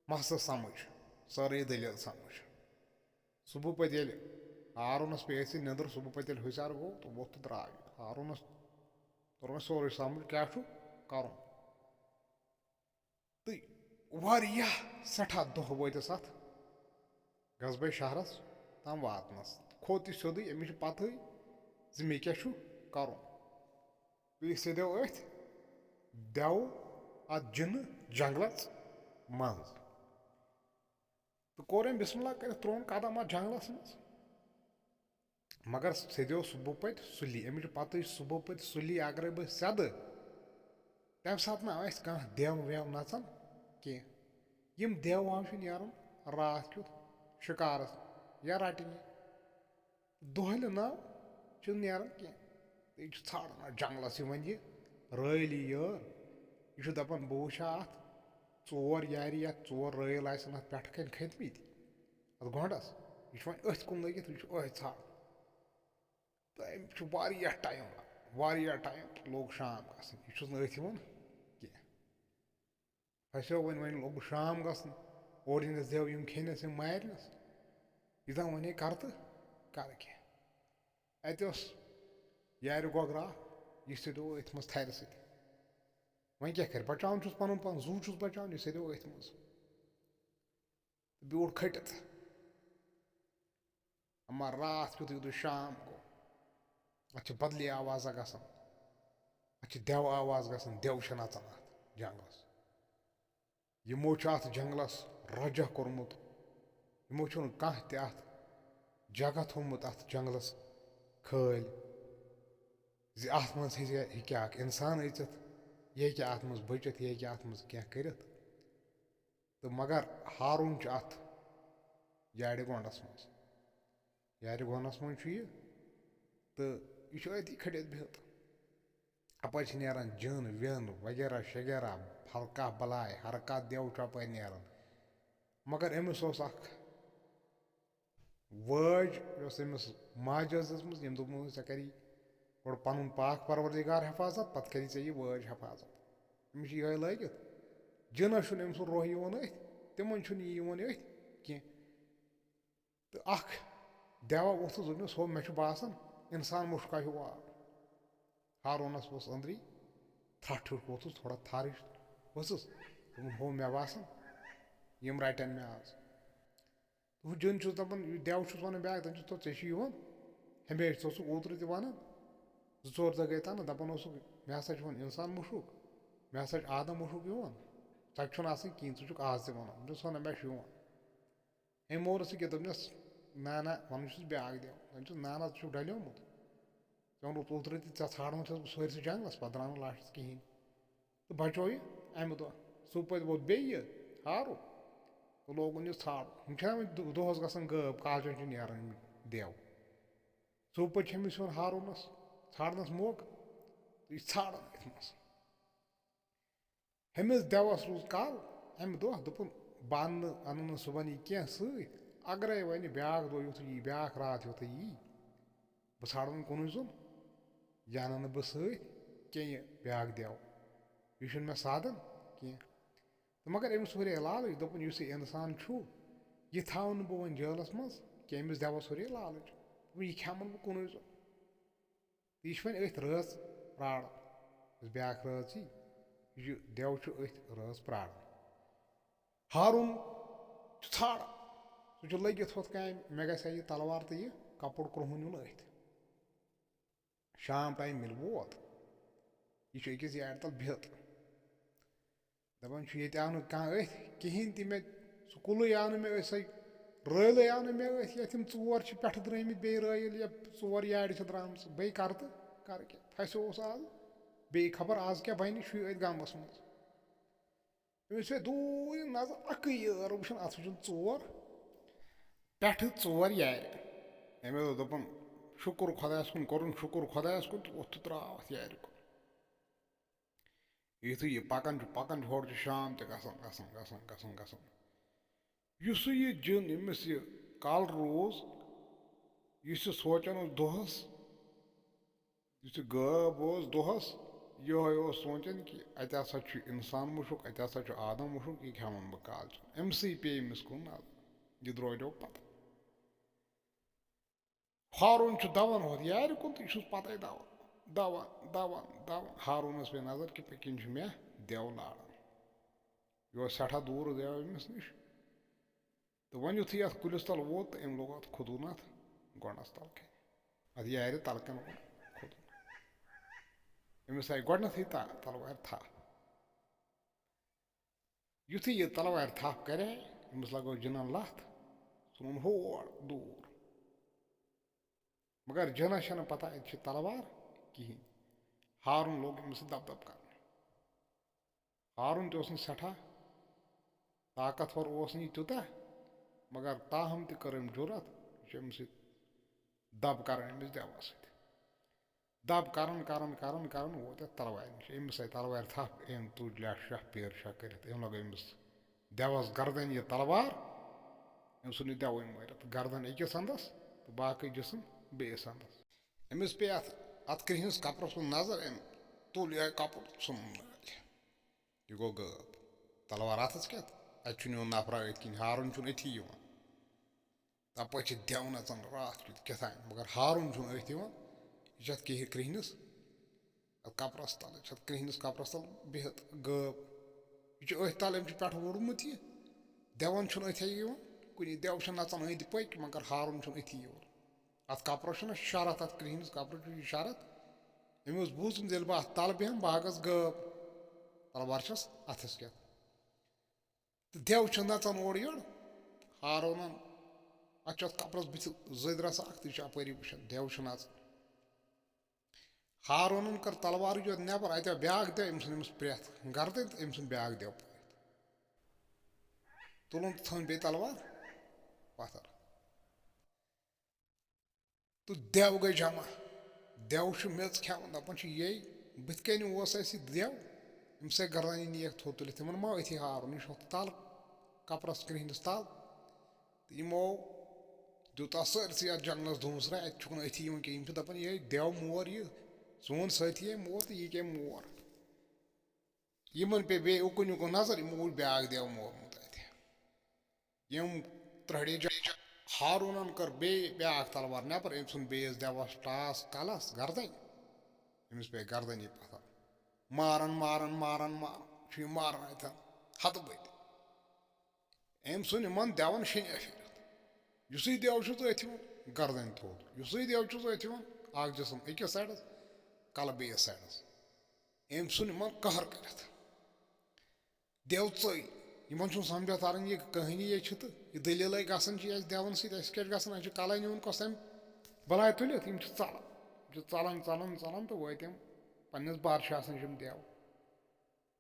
مسلہٕ سمجھ، سٲرٕے یہِ دٔلیٖل سمجھ۔ صبح پتہٕ ییٚلہِ ہارونس پیٚیہِ اَسہِ نٮ۪نٛدٕر، صبح پتہٕ ییٚلہِ ہُشار گوٚو تہٕ ووٚتھ تہٕ درٛاو یہِ۔ ہارونس توٚر وۄنۍ سورُے سمجھ کیٛاہ چھُ کرُن۔ تہٕ واریاہ سٮ۪ٹھاہ دۄہ وٲتِس اَتھ غزبے شہرس تام واتنس۔ کھوٚت یہِ سیوٚدُے، أمِس چھِ پتہٕے زِ مےٚ کیٛاہ چھُ کرُن۔ تہٕ یہِ سیٚدیو أتھۍ دٮ۪و، اَتھ جِنہٕ جنگلس منٛز۔ تہٕ کوٚر أمۍ بسم اللہ کٔرِتھ، ترٛووُن قدم اَتھ جنگلس منٛز۔ مگر سیٚدیو صبح پتہٕ سُلی، أمِس چھِ پتہٕ صبح پتہٕ سُلی اگرے بہٕ سیٚدٕ، تَمہِ ساتہٕ نہ آسہِ کانٛہہ دٮ۪و وٮ۪و نژان کینٛہہ۔ یِم دٮ۪و وٮ۪و چھِ نیران راتھ کیُتھ شِکارس یا رٹنہِ۔ دۄہلہِ ناو چھُنہٕ نیران کینٛہہ۔ یہِ چھُ ژھانٛڈان اَتھ جنٛگلَس یِوان یہِ رٲلی یٲر۔ یہِ چھُ دَپان، بہٕ وٕچھِ ہا اَتھ ژور یارِ یا ژور رٲیِل آسن اَتھ پٮ۪ٹھٕ کَنۍ کھٔتۍمٕتۍ اَتھ گۄنٛڈَس۔ یہِ چھُ وۄنۍ أتھۍ کُن لٔگِتھ، یہِ چھُ أتھۍ ژھانٛڈان۔ تہٕ أمۍ چھُ واریاہ ٹایم، واریاہ ٹایم لوٚگ شام گژھنَس، یہِ چھُس نہٕ أتھۍ یِوان کینٛہہ۔ پھسیو وۄنۍ، وۄنۍ لوٚگ شام گژھنہِ، اورٕ یِنَس دٮ۪و یِم کھیٚنَس، یِم مارنَس۔ یہِ دَپان وۄنۍ ہے کَرٕ تہٕ کَرٕ کیٛاہ؟ اَتہِ اوس یارِ گۄگرا اَکھ، یہِ سیٚدیو أتھۍ منٛز تھَرِ سۭتۍ۔ وۄنۍ کیٛاہ کَرِ؟ بَچاوُن چھُس پَنُن پان، زُو چھُس بَچاوُن، یہِ سیٚدیو أتھۍ منٛز۔ تہٕ بیوٗٹھ کھٔٹِتھ۔ اما راتھ کیُتھ یُتھُے شام گوٚو، اَتھ چھِ بدلی آوازہ گژھان، اَتھ چھِ دٮ۪و آواز گژھان، دٮ۪و چھِ نَژان اَتھ جنٛگلَس۔ یِمو چھُ اَتھ جنٛگلَس رۄجہ کوٚرمُت، یِمو چھُنہٕ کانٛہہ تہِ اَتھ جگہ تھوٚومُت اَتھ جنٛگلَس خٲلۍ زِ اَتھ منٛز ہیٚکہِ، ہیٚکہِ اَکھ اِنسان أژِتھ، یہِ ہیٚکہِ اَتھ منٛز بٔچِتھ، یہِ ہیٚکہِ اَتھ منٛز کینٛہہ کٔرِتھ۔ تہٕ مگر ہارون چھُ اَتھ یارِ گۄنٛڈَس منٛز۔ یارِ گۄنٛڈَس منٛز چھُ یہِ، تہٕ یہِ چھُ أتی کھٔٹِتھ بِہِتھ۔ اَپٲرۍ چھِ نیران جِن وِن وغیرہ شغیرہ، ہر کانٛہہ بَلاے، ہر کانٛہہ دٮ۪و چھُ اَپٲرۍ نیران۔ مگر أمِس اوس اَکھ وٲج، یۄس أمِس ماجہِ ٲس دِژمٕژ، ییٚمۍ دوٚپمُت، "ژےٚ کَری گۄڈٕ پَنُن پاک پروردگار حفاظت، پَتہٕ کَری ژےٚ یہِ وٲج حفاظت۔" أمِس چھِ یِہوٚے لٲگِتھ۔ جِنَس چھُنہٕ أمۍ سُنٛد روح یِوان أتھۍ، تِمَن چھُنہٕ یہِ یِوان أتھۍ کینٛہہ۔ تہٕ اَکھ دٮ۪وا ووٚتھُس، دوٚپنَس، "ہو، مےٚ چھُ باسان، اِنسان مُشکا ہیوٗ آو۔" ہارونَس اوس أنٛدری تھَٹھ ہیوٗ ووٚتھُس، تھوڑا تھَر ہِش ؤژھٕس۔ دوٚپُن، "ہو، مےٚ باسان، یِم رَٹَن مےٚ آز۔" تہٕ ہُہ جِن چھُس دَپان، یہِ دٮ۪و چھُس وَنان بیٛاکھ، دَپان چھُس، "تو ژےٚ چھُے یِوان ہمیشہِ، ژٕ اوسُکھ اوترٕ تہِ وَنان، زٕ ژور دۄہ گٔے تَنہٕ، دَپان اوسُکھ، مےٚ ہسا چھُ وَنان اِنسان مُشُک، مےٚ ہسا چھُ آدم مُشُک یِوان، ژَتہِ چھُنہٕ آسان کِہیٖنۍ، ژٕ چھُکھ آز تہِ وَنان۔" دوٚپمَس، "وَنان مےٚ چھُ یِوان۔" أمۍ مور سُہ کینٛہہ، دوٚپنَس، "نہ، نہ، وَنان چھُس بیٛاکھ دٮ۪و۔" دَپان چھُس، "نہ، نہ، ژٕ چھُکھ ڈَلیومُت۔ ژےٚ ووٚنُتھ اوترٕ تہِ، ژےٚ ژھانٛڈمُت چھُس بہٕ سٲرسٕے جنٛگلَس، پَتہٕ درٛاو نہٕ لاسٹَس کِہیٖنۍ۔" تہٕ بچوو یہِ اَمہِ دۄہ۔ صُبحٲے ووت بیٚیہِ یہِ ہارُن تہٕ لوگُن یہِ ژھانٛڈُن۔ یِم چھِنہ وۄنۍ دۄ-، دۄہَس گژھان غٲب، کالچَن چھِ نیران یِم دٮ۪و۔ صُبحٲے چھِ أمِس یِوان ہارُنَس ژھانٛڈنَس موقعہٕ تہٕ یہِ ژھانٛڈان أتھۍ منٛز۔ ہُمِس دٮ۪وَس روٗز کَل اَمہِ دۄہ، دوٚپُن، "بہٕ اَنہٕ نہٕ، اَنہٕ نہٕ صُبحَن یہِ کینٛہہ سۭتۍ، اگرَے وۄنۍ بیٛاکھ دۄہ یُتھُے یی، بیٛاکھ راتھ یُتھُے یی، بہٕ ژھانٛڈٕ وۄنۍ کُنُے زوٚن، یہِ اَنہٕ نہٕ بہٕ سۭتۍ کینٛہہ یہِ بیٛاکھ دٮ۪و۔ یہِ چھُنہٕ مےٚ سادَن کینٛہہ۔" تہٕ مگر أمِس ہُرے لالٕچ، دوٚپُن، "یُس یہِ اِنسان چھُ، یہِ تھاوٕ نہٕ بہٕ وۄنۍ جٲلَس منٛز کینٛہہ، أمِس دٮ۪وَس ہُرے لالٕچ، دوٚپُن، یہِ کھٮ۪مَن بہٕ کُنُے زوٚن۔" تہٕ یہِ چھُ وۄنۍ أتھۍ رٲژ پرٛاران، یُس بیٛاکھ رٲژ یی، یہِ دٮ۪و چھُ أتھۍ رٲژ پرٛاران۔ ہارُن چھُ ژھانٛڈان، سُہ چھُ لٔگِتھ ہُتھ کامہِ، مےٚ گژھِ ہا یہِ تلوار تہٕ یہِ کپُر کرٛہُن نیُن أتھۍ۔ شام ٹایم ییٚلہِ ووت، یہِ چھُ أکِس یارِ تل بِہِتھ۔ دَپان چھُ، "ییٚتہِ آو نہٕ کانٛہہ أتھۍ کِہیٖنۍ تہِ، مےٚ سکوٗلٕے آو نہٕ مےٚ أتھۍ، سۄے رٲیلٕے آو نہٕ مےٚ أتھۍ، یَتھ یِم ژور چھِ پٮ۪ٹھٕ درٛٲمٕتۍ، بیٚیہِ رٲیِل یا ژور یارِ چھِ درٛامژٕ، بہٕ کَرٕ تہٕ کَرٕ کیٛاہ؟ پھَسیووُس آز، بیٚیہِ خبر آز کیٛاہ بَنہِ، چھُے أتھۍ گامَس منٛز۔" أمِس چھِ دوٗرِ نظر اَکٕے یٲر وٕچھان، اَتھ وٕچھُن ژور پٮ۪ٹھٕ ژور یارِ۔ أمۍ دوٚپ، دوٚپُن، "شُکُر خۄدایَس کُن"، کوٚرُن شُکُر خۄدایَس کُن تہٕ ووٚتھ تہٕ درٛاو اَتھ یارِ کُن۔ یُتھُے یہِ پَکان چھُ، پَکان چھُ، ہورٕ چھُ شام تہِ گژھان، گژھان، گژھان، گژھان۔ یُس یہِ جِن، ییٚمِس یہِ کَل روٗز، یُس یہِ سونٛچان اوس دۄہَس، یُس یہِ غٲب اوس دۄہَس، یِہوٚے اوس سونٛچان کہِ اَتہِ ہسا چھُ اِنسان مُشُک، اَتہِ ہسا چھُ آدم مُشُک، یہِ کھٮ۪مَن بہٕ کالچَن۔ أمۍ سٕے پیٚیہِ أمِس کُن نظر۔ یہِ درٛوڈیو پَتہٕ۔ ہارون چھُ دَوان ہورٕ یارِ کُن تہٕ یہِ چھُس پَتَے دَوان، دَوان، دَوان، دَوان۔ ہارونَس پیٚیہِ نظر کہِ پٔکِنۍ چھُ مےٚ دٮ۪و لاران۔ یہِ اوس سٮ۪ٹھاہ دوٗر دٮ۪و أمِس نِش۔ تہٕ وۄنۍ یُتھُے اَتھ کُلِس تَل ووت تہٕ أمۍ لوگ اَتھ کھوٚدُن اَتھ گۄڈَس تَل کَنہِ۔ اَتھ یارِ تَل کَنہِ کھوٚدُن۔ أمِس آیہِ گۄڈٕنٮ۪تھٕے تا-، تَلوارِ تھَپھ۔ یُتھُے یہِ تَلوارِ تھَپھ کَرے، أمِس لَگٲو جِنَن لَتھ، ژھُنُن ہور دوٗر۔ مگر جِنَس چھَنہٕ پَتہ اَتہِ چھِ تَلوار کِہیٖنۍ۔ ہارُن لوگ أمِس سۭتۍ دَب دَب کَرُن۔ ہارُن تہِ اوس نہٕ سٮ۪ٹھاہ طاقتور، اوس نہٕ یہِ تیوٗتاہ، مگر تاہم تہِ کٔر أمۍ جُرت، یہِ چھُ أمِس سۭتۍ دَب کَران أمِس دٮ۪وَس سۭتۍ۔ دَب کَران، کَران، کَران، کَران ووت یَتھ تَلوارِ نِش۔ أمِس آیہِ تَلوارِ تھَپھ، أمۍ تُج لَٹھ شاہ، پیر شاہ کٔرِتھ، أمۍ لوٚگ أمِس دٮ۪وَس گردَنہِ یہِ تَلوار، أمۍ ژھُن یہِ دٮ۪وٕے مٲرِتھ، گردَن أکِس اَنٛدَس تہٕ باقٕے جِسم بیٚیِس اَنٛدَس۔ أمِس پیٚیہِ اَتھ، اَتھ کرٛہنِس کَپرَس کُن نظر، أمۍ تُل یِہوٚے کَپُر، ژھُنُن نٲلۍ۔ یہِ گوٚو غٲب۔ تَلوار اَتھَس کٮ۪تھ، اَتہِ چھُنہٕ یِوان نفرا أتھۍ کِنۍ، ہارُن چھُنہٕ أتھی یِوان۔ تَپٲرۍ چھِ دٮ۪و نَژان راتھ کیُتھ کیٛاہ تام، مگر ہارُن چھُنہٕ أتھۍ یِوان۔ یہِ چھِ اَتھ کِہِر کرٛہنِس، اَتھ کَپرَس تَل، یہِ چھِ اَتھ کرٛہنِس کَپرَس تَل بِہِتھ غٲب۔ یہِ چھُ أتھۍ تَل، أمۍ چھُ پٮ۪ٹھٕ ووٚڑمُت یہِ۔ دٮ۪وَن چھُنہٕ أتھۍ یِوان کُنی، دٮ۪و چھِ نَژان أنٛدۍ پٔکۍ، مگر ہارُن چھُنہٕ أتھی یِوان۔ اَتھ کَپرَس چھُنہ شرط، اَتھ کرٛہنِس کَپرَس چھُ یہِ شرط۔ أمۍ اوس بوٗزمُت، ییٚلہِ بہٕ اَتھ تَل بیٚہمہٕ، بہٕ ہا گژھٕ غٲب۔ تَلوار چھَس اَتھَس کٮ۪تھ۔ تہٕ دٮ۪و چھُ نَژان اورٕ یورٕ۔ ہارونَن، اَتھ چھُ اَتھ کَپرَس بٕتھِ زٔدۍ رَژھا اَکھ، تہٕ یہِ چھُ اَپٲری وٕچھان، دٮ۪و چھُ نَژان۔ ہارونَن کٔر تَلوارٕے یوت نٮ۪بَر، اَتہِ آو بیٛاکھ دٮ۪و، أمۍ ژھُن أمِس پرٛٮ۪تھ گردَن تہٕ أمۍ ژھُن بیٛاکھ دٮ۪و پرٛٮ۪تھ۔ تُلُن تہٕ ژھٕن بیٚیہِ تَلوار پَتھَر۔ تہٕ دٮ۪و گٔے جمع۔ دٮ۪و چھُ میٚژ کھٮ۪وان، دَپان چھُ، یے بٕتھِ کَنہِ اوس اَسہِ یہِ دٮ۪و، أمِس آیہِ گردَنہِ نیکھ تھوٚد تُلِتھ، یِمَن ما أتھی ہارُن، یہِ چھُ ہُتھ تَل، کَپرَس کرٛہنِس تَل۔ تہٕ یِمو دیُت اَتھ سٲرسٕے اَتھ جنٛگلَس دھوٗسرا، اَتہِ چھُکھ نہٕ أتھی یِوان کینٛہہ۔ یِم چھِ دَپان، یِہوٚے دٮ۪و مور یہِ، سون سٲتھی ہے مور تہٕ یہِ کیٛاہ مور؟ یِمَن پیٚیہِ بیٚیہِ اُکُن یُکُن نظر، یِمو وٕچھ بیٛاکھ دٮ۪و مورمُت اَتہِ۔ یِم ترٛہڑے جا-، ہارونَن کٔر بیٚیہِ بیٛاکھ تلوار نٮ۪بر، أمۍ ژھُن بیٚیِس دٮ۪وَس ٹاس کَلَس گردَنۍ، أمِس پیٚیہِ گردَنی پَتھر۔ مارَن، مارَن، مارَن، مارَن، چھُ یہِ ماران اَتٮ۪ن ہَتہٕ بٔدۍ۔ أمۍ ژھُن یِمَن دٮ۪وَن شیٚنہِ پھِرِتھ۔ یُسٕے دٮ۪و چھُس أتھۍ یِوان، گردَنۍ تھوٚد۔ یُسٕے دٮ۪و چھُس أتھۍ یِوان، اَکھ جِسم أکِس سایڈَس، کَلہٕ بیٚیِس سایڈَس۔ أمۍ ژھُن یِمَن قہر کٔرِتھ۔ دٮ۪و ژٔلۍ۔ یِمَن چھُنہٕ سَمجھا تَران، یہِ کہانی یے چھِ تہٕ یہِ دٔلیٖلَے گژھان چھِ اَسہِ دٮ۪وَن سۭتۍ، اَسہِ کیٛاہ چھُ گژھان؟ اَسہِ چھُ کَلَے نیوٗن کۄس تام بَلاے تُلِتھ، یِم چھِ ژَلان، یِم چھِ ژَلان، ژَلان، ژَلان تہٕ وٲتۍ یِم پنٛنِس بادشاہَس نِش یِم دٮ۪و۔